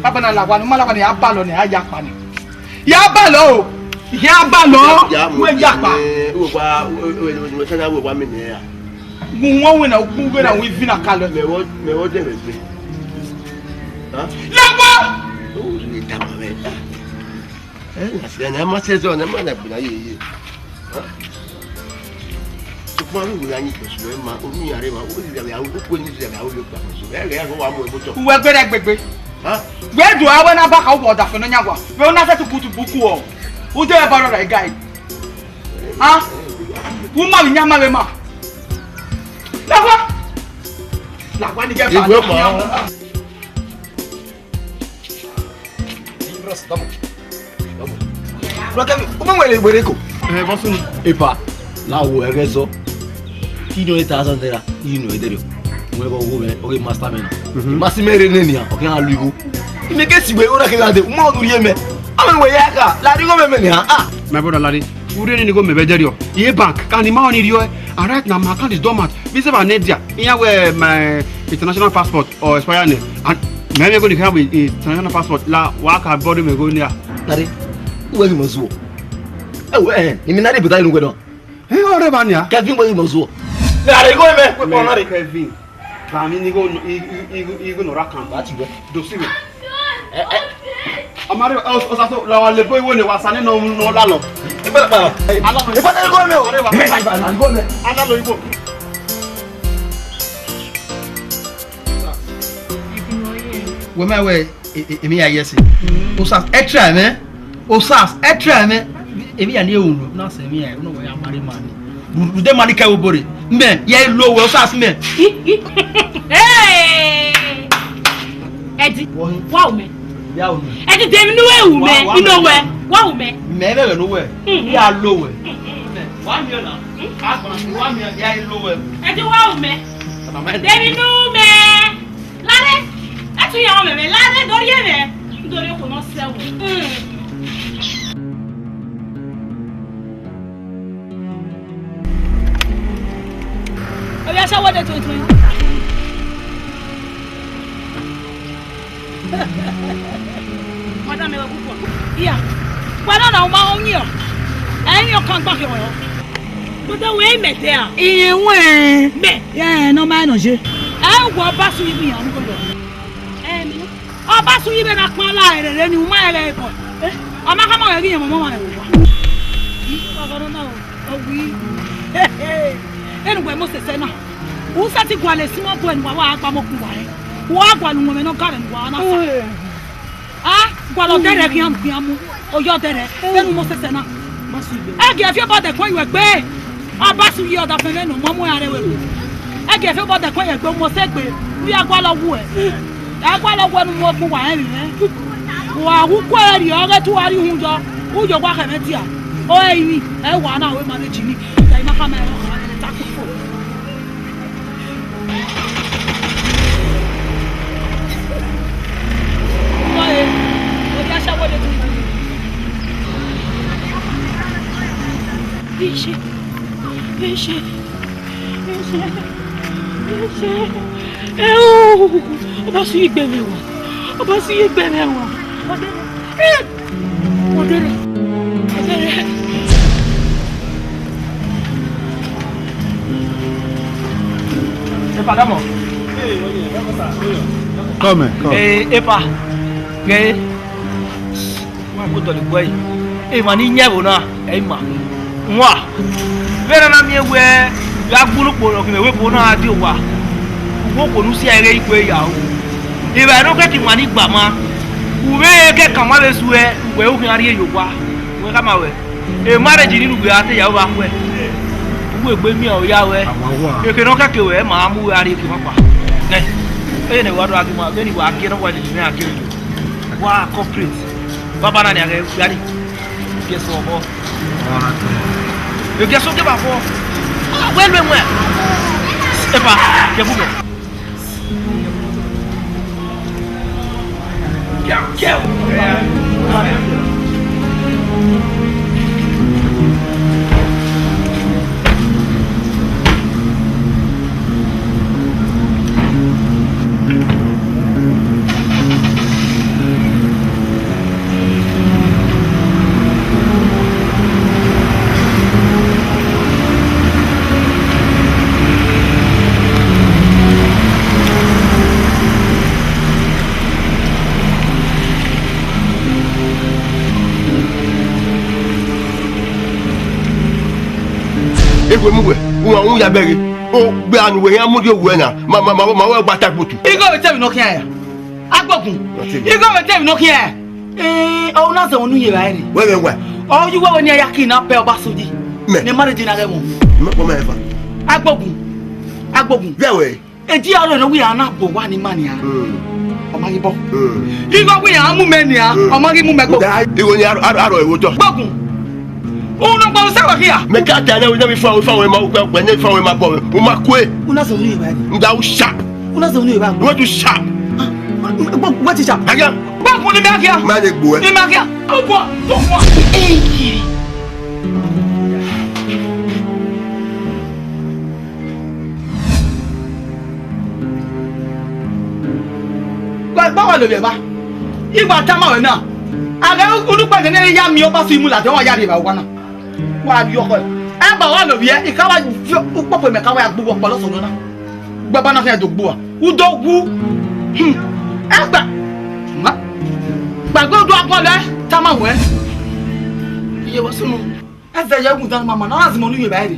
Bàbá náà làwọn àná, màlàwọn ni a bá lọ ni a yà pa ni. Yà bá lọ o. Yà bá lọ. Wọ́n yà pa. Wọ́n wá, wọ́n wá mi nìyẹn. Gun wọn wẹ na, gun wẹ na, wi vi na kalọ. Mẹ wọ, mẹ wọ dẹ mẹ gbe. Lẹkpọ. O le dama mẹ. Ẹ na se, ẹ na ma se zọ, ẹ na ma na gbona ye ye. Sokuma mi wẹ anyi kpẹsu ẹ ma, omi yare ma, o ti dàbí àwọn, o kò ní ti dàbí àwọn olè pa kpẹsu. Ẹ rẹ àwọn wa mú ẹ bó tọ. Uwe gbẹdẹ gbegbe. Wẹ do awẹ na ba ka wọ ọdafẹn nọ yan wa. Wẹ o na sẹ tukutu buku ọ. U de ẹ ba rọra ẹ ga ẹ. Ah? Wẹ ma vbe yan ma vbe ma. Lẹkpọ. Lẹkpọ ni jẹ ba. Igwe ma. Bro, Kevin, u ma wẹrẹ wẹrẹ ko? Eh, boss ni. Epa, la wo ẹghẹ zọ. Kí ni eight thousand naira? Kí ni ede rẹ? Mo ẹghẹ wo mẹ, oge master mẹ na. Mhm. Ma si mẹ rẹ nẹ nia, ọ kẹ gha lu igho. Ime ke si wẹ, ọ na kẹ gha de, u ma ọnu rhie mẹ. Amẹ wẹ ya ka, la rhie igho mẹ mẹ nia, ah. My brother, Larry, u rhie ni igho mẹ vbe ẹdẹ rriọ. Iye bank, ka ni ma ọni rriọ, and right now my account is dormant. Visa va nẹ dia, iyan wẹ my international passport or expire nẹ. And mẹ mẹ go ni kha wẹ international passport la wa ka body mẹ go nia. Larry, uwẹ ghi mọ zuọ. Ẹ wẹ, ẹ, imi na rhie bota inu wẹ nọ. Ẹ, ọrẹ ba nia. Kevin, uwẹ ghi mọ zuọ. Larry, igho mẹ, wẹ kpọ na rre. Kevin, ba mi ni igho nọ, i, i, i, igho nọ ra kan. Ba ti wẹ. Do si wẹ. Ẹ, ẹ. Amare, ọ, ọ sa so, la wa lebo iwo ne wa sa ne nọ, nọ la lọ. Ipa na pa. Ala lọ. Ipa na igho mẹ o. Ipa na igho mẹ. Ala lọ igho. Wẹ mẹ wẹ, e, e, emi ya yes. Osas, ẹ try mẹ. Osas, ẹ try mẹ. Emi ya ni ewunu, na se emi ya, no wẹ ya marry man. Ude mani kẹ obore. Mẹ, ya lo wẹ, Osas mẹ. Hey! Ẹdi, wa o mẹ. Ya o mẹ. Ẹdi, de mi nu ewu mẹ, ino wẹ, wa o mẹ. Mẹ, mẹ, mẹ, no wẹ. Ya lo wẹ. Mẹ, wa mi na. Wa mi ya lo wẹ. Ẹdi, wa o mẹ. De mi nu mẹ. Lare, ẹtu ya ọmẹ mẹ, lare, dọrhie mẹ. Dọrhie okhuo ne ọ sẹ ẹvbo. Ovbi ashawo de tuntun. Madam, ẹ wẹ kukọ. Iya. Wa nọ na, u ma họn yin ọ. Ẹi ọkan gba khian wẹ. Rhunmwuda wẹ i mẹ te a? Irẹn wẹn. Mẹ. Ẹ, ne ọ ma nọ ye. Ẹ wẹ ọba sẹ uyi vbe iran mu kọyọ. Ẹ, mẹ. Ọba sẹ uyi vbe na kpan la rere ni, u ma rẹn ghẹ bọ. Ọ ma khama wẹ ghi rẹn ọmwa ọmwa rẹn vbe owa. Ọghe nọ na o, ọ wi. Enu wẹ Mosis ẹna. U sẹtin gualọ esi mwẹ ọgua ne uwa wa gba mu okpia uwa rẹn. Uwa gualọ uwọnmwẹ ne ọ gare ne uwa na sa. A gualọ ọdẹrẹ khian mu, khian mu, oyọ ọdẹrẹ, vbene u Mosis ẹna. Ẹgiẹ fi obọ dẹkun yuẹ egbe, ọba sẹ uyi ọdafẹn mwẹ ne ọ ma mu iran rre ẹvbo. Ẹgiẹ fi obọ dẹkun yuẹ egbe, u Mosis egbe, u ya gualọ wuẹ. Ẹ gualọ wuẹ ne u mu okpia uwa rẹn vbe mwẹ. Wa wu kuẹ rrie ọghe te uwa rrie uhunmwu yọ, u ye owa khẹ mwẹ dia. Ọre ivbi, ẹ wa na ru manage ni, da ima khama ẹre ọkhan ta kpofo. Ishe, ishe, ishe, ishe. Eo, ọba sẹ uyi egbe mwẹ wa, ọba sẹ uyi egbe mwẹ wa. Ọdẹrẹ, ọdẹrẹ, ọdẹrẹ. Epa, come on. Come, come. Eh, Epa, ghe. Wa ko dọlegbe ẹre. Emwa ni yan ẹvbo na, ẹ i ma. Wan, vbene a na miẹn wẹẹ, ya gbe unu kpo nọ, kevbe ẹvbo na gha die owa. Uwu okhuo ne u si ẹre igho ya ru. Evbare ne ọ kẹkan emwa ni gba ma, u vbe kẹkan ma vbe suẹ, uwẹ u khian rrie ye owa. Uwẹ khama wẹ, e marriage ni ne uwẹ a te ya vbe akhuẹ. Uwẹ egbe miẹn ọ ya ruẹ. Eke ne ọ kẹkan ruẹ, ma mu uwẹ a rrie eke mwẹ kpa. Nẹ, eye ne wa do a gie ma, vbene wa gie ne wa lele mwẹ a gie lele. Wa corporate. Baba na ni a ghẹ gha ni. Gie sẹ obọ. Gie sẹ ogie ba fo. Wẹ lu ẹwẹn. Epa, gie bu mẹ. Ewe mu wẹ, uwan un ya bẹghe. O gbe anu wẹ hian mu rhie owẹ na, ma ma ma ma wẹ gba ta gbotu. Igho vbe te emwi ne ọ khian ya. Agbogun. Igho vbe te emwi ne ọ khian ya. Eh, ọ na zẹ unu ye vba ẹre. Wẹ vbe wẹ. Ọ yu wẹ wẹ ne a ya kidnap ọba soji. Mẹ. Ne marriage na ghẹ wọn. Mẹ kpọ mẹ fa. Agbogun. Agbogun. Vẹ wẹ. Eji aro ne uwẹ a na gbe owa ni ima nian. Mm. Ọ ma ghi bọ. Mm. Igho uwẹ a mu mẹ nian, mm, ọ ma ghi mu mẹ gbo. Igho ni aro, aro, aro ẹvbo tọ. Gbogun. Unu gba usa wa khia. Mẹ ka ta ẹnẹ, ne mi fa, fa wẹ ma, wẹ ne fa wẹ ma bọ, u ma kue. Una zẹ unu ye vba. Nga u sharp. Una zẹ unu ye vba. Wẹ tu sharp. Gbogun, wẹ ti sharp. Aga. Gbogun ni mẹ akhia. Ma ne gbo ẹ. Ni mẹ akhia. Ọgbọ, ọgbọ. Eyi. Gba, gba wa lele ba. Igba tama wẹ na. A ghẹ unu kpa nene ya miẹn ọba sẹ uyi mu ladian, wa ya rhie evba owa na. Wa rhie ọkhọ. Ẹba wa lele, I ka wa ukpọkpọ mẹ ka wa ya gbe uwu ọkpọlọ sẹ unu na. Gbẹba na khian do gbu a. U do wu. Hmm. Ẹgba. Ma. Gbàgbé odua gualọ ẹ, tama wẹ. Iye vbe sunu. Ẹzẹ ye gun dan mama, na zimọ nu ye ba ere.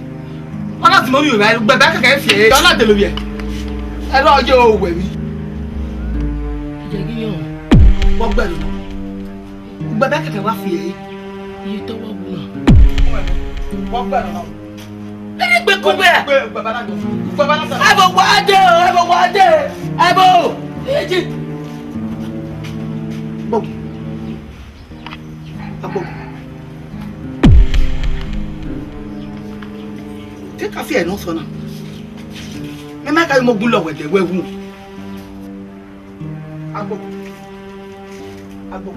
Na zimọ nu ye ba ere, gbẹbẹ kẹkẹ fi ere, na dele ye. Ẹ lọ ye o wẹ mi. Iye gi yo. Wọ gbẹ lọ. Gbẹbẹ kẹkẹ wa fi ere. Iye tọ wọ wu na. Wọ gbẹ lọ. Ere gbe ko wẹ. Gbẹ, gbẹ ba na do. Gbẹ ba na sa. Ebo wa de, ebo wa de. Ebo. Eji. Bo. Agbo. Te ka fi ẹre ne ọ sọ na. Mẹ ma ka mo gun lọ wẹ dẹ wẹ wu. Agbo. Agbo.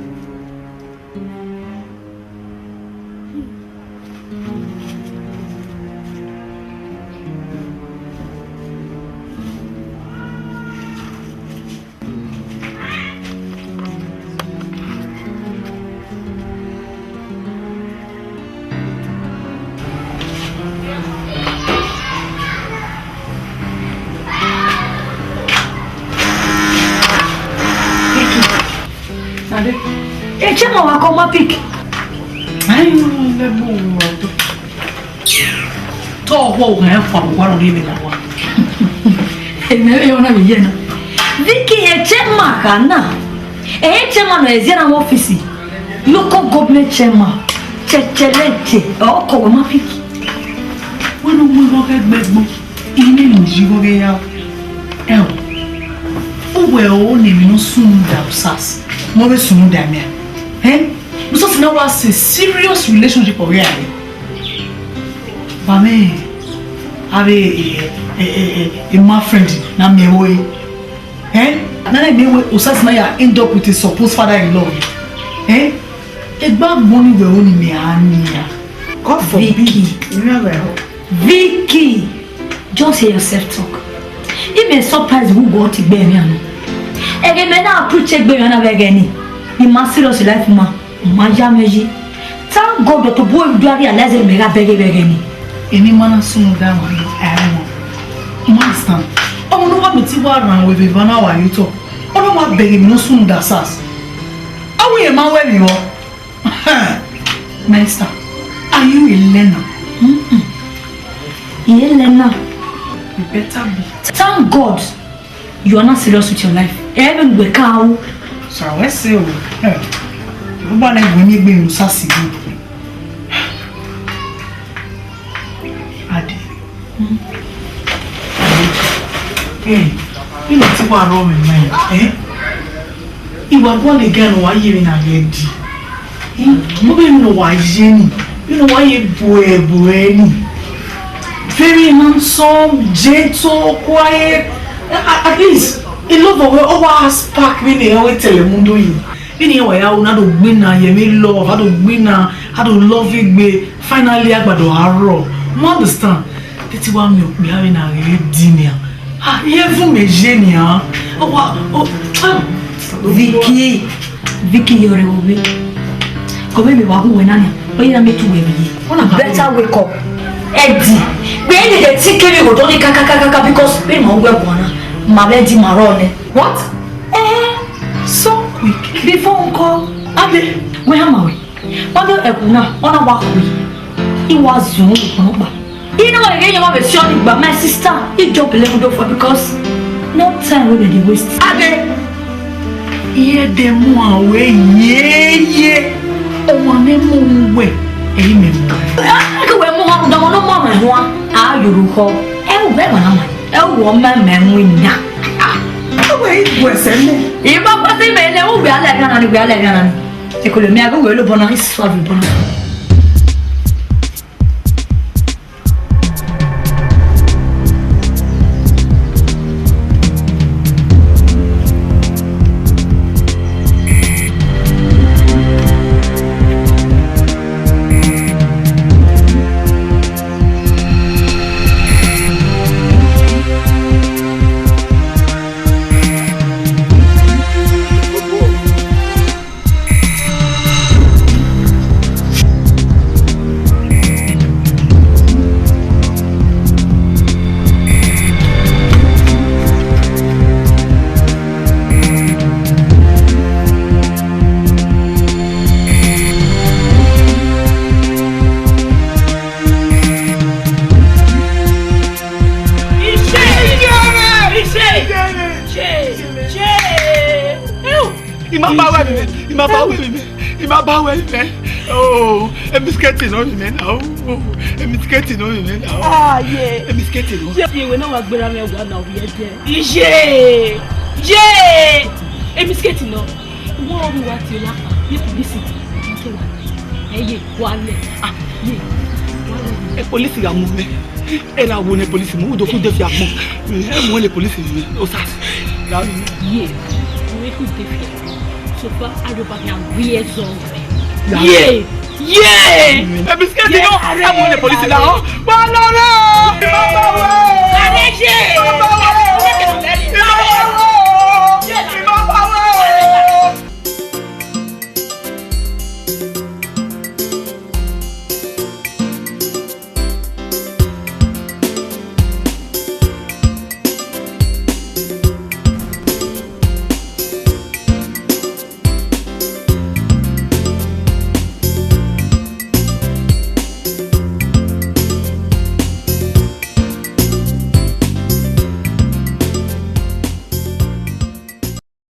Echema wa kọ ma pick. Ai, lẹ bu wa to. Tọ wọ wẹ fa wa ro ni me na wa. Eme yo na ye na. Vicky, echema ka na. Echema no ezi na office. Local government chairman. Chechele che. Ọkọ wẹ ma pick. Wẹ no mu igho ghe gbegbo. Ine ni ji igho ghe ya. Ẹ o. Uwẹ o ne emwi ne ọ sunu da usas. Mo vbe sunu da mẹ. Eh? Usas na wa se serious relationship ọghe a re. Ba mẹ, avbe, eh, eh, eh, eh, ma friend na miẹn ẹvbo ẹre. Eh? Na na miẹn wẹ Osas na ya end up with a supposed father-in-law. Eh? Egbe agbọn ni wẹ ro ni mẹ a nia. God forbid. Vicky. Vicky, just hear yourself talk. I mẹ surprise who got to bear me. Ẹghẹ mẹ na approach egbe mẹ na vbe ẹghẹ ni. I ma serious life ma. Ma ya mẹ yi. Thank God that boy do realize me gha bẹghe vbe ẹghẹ ni. Emwi ma na sunu da ma, I don't know. You understand? Ọmọ ne wa mẹ ti wa rhan wẹ vbe eva na wa ye otọ. Ọ na wa bẹghe emwi ne ọ sunu da sas. Awe ye ma wẹ vbe vbọ. My sister, are you a learner? Mm-mm. Iye learner. You better be. Thank God. You are not serious with your life. Ẹ vbe nuẹ ka ru. So I will say, oh, eh, you want to go me be you sasi. Ade. Eh, you know ti wa ro me, man. Eh? Iwa guọle gan ne wa ye vbe na ghẹ di. Mo be no wa ye ni, you know wa ye bue bue ni. Very handsome, gentle, quiet. A- At least, a love of ọ wa spark me ne ọ tẹlẹ mundo yi. Vbene iran wa ya ru na do gbinna ye emwi love, a do gbinna, a do love egbe, finally agbada a rrọọ. You understand? Titi wa miẹn okpia vbe na ghe di nian. Ah, iye vun mẹ ye nian. Ọ wa, ọ, ah. Vicky, Vicky, yọrẹ wo vbe. Kọ vbe mẹ wa hu wẹ na nian. Ọ ye na mẹ tu wẹ vbe ye. Better wake up. Eddie, vbe Eddie dey think kevbe go dọni kakakaka because vbe ma wẹ guan na. Ma vbe Eddie ma rrọọ nẹ. What? Eh, so quick. Before uncle. Ade. Wẹ hama wẹ. Wá do ẹkùn náà, ọ na wa khui. I wa zun ukpọn kpa. I na wa ghe yan wa vbe si ọni gba, my sister. I jump level do for because no time wey dem dey waste. Ade. Iye de mu awe yeye. Ọmọ ne mu wẹ, eyi mẹ mu. Ke wẹ mu ha, ọmọ no mu ọmọ ẹhuan. A yoro kọ. Ẹ wẹ ma na ma. Ẹ wọ mẹ mẹ mu ina. Ah, ẹ wẹ i wẹ sẹ mẹ. I ma pa si mẹ ne u wẹ alẹ gana ni, wẹ alẹ gana ni. Ekolo mi a ghi wẹ lobọ na, I suave lobọ na. Iṣẹ́! Iṣẹ́! Iṣẹ́! Iṣẹ́! Iṣẹ́! Ew! I ma ba wẹ mi mẹ, I ma ba wẹ mi mẹ, I ma ba wẹ mi mẹ. Oh, emi sketi nọ mi mẹ na. Oh, emi sketi nọ mi mẹ na. Ah, yeah. Emi sketi nọ. Ye, ye, we na wa gbera mẹ wa na wi ẹdẹ. Iye! Ye! Emi sketi nọ. Wọ́n rí wa ti la, ní polisi, ní kí wa. Ẹ yé, wa lẹ. Ah, yé, wa lẹ. E polisi gha mu mẹ. E ra wo ne polisi mu, udo ku de fi agbọn. E mu ne polisi mu, o sa. Ye, we ku de fi. So far, I don't back now. We are zone. Ye, ye. E bisikẹti nọ, e mu ne polisi la. Wa lọ rẹ. Baba wa. Ade ye. Baba wa.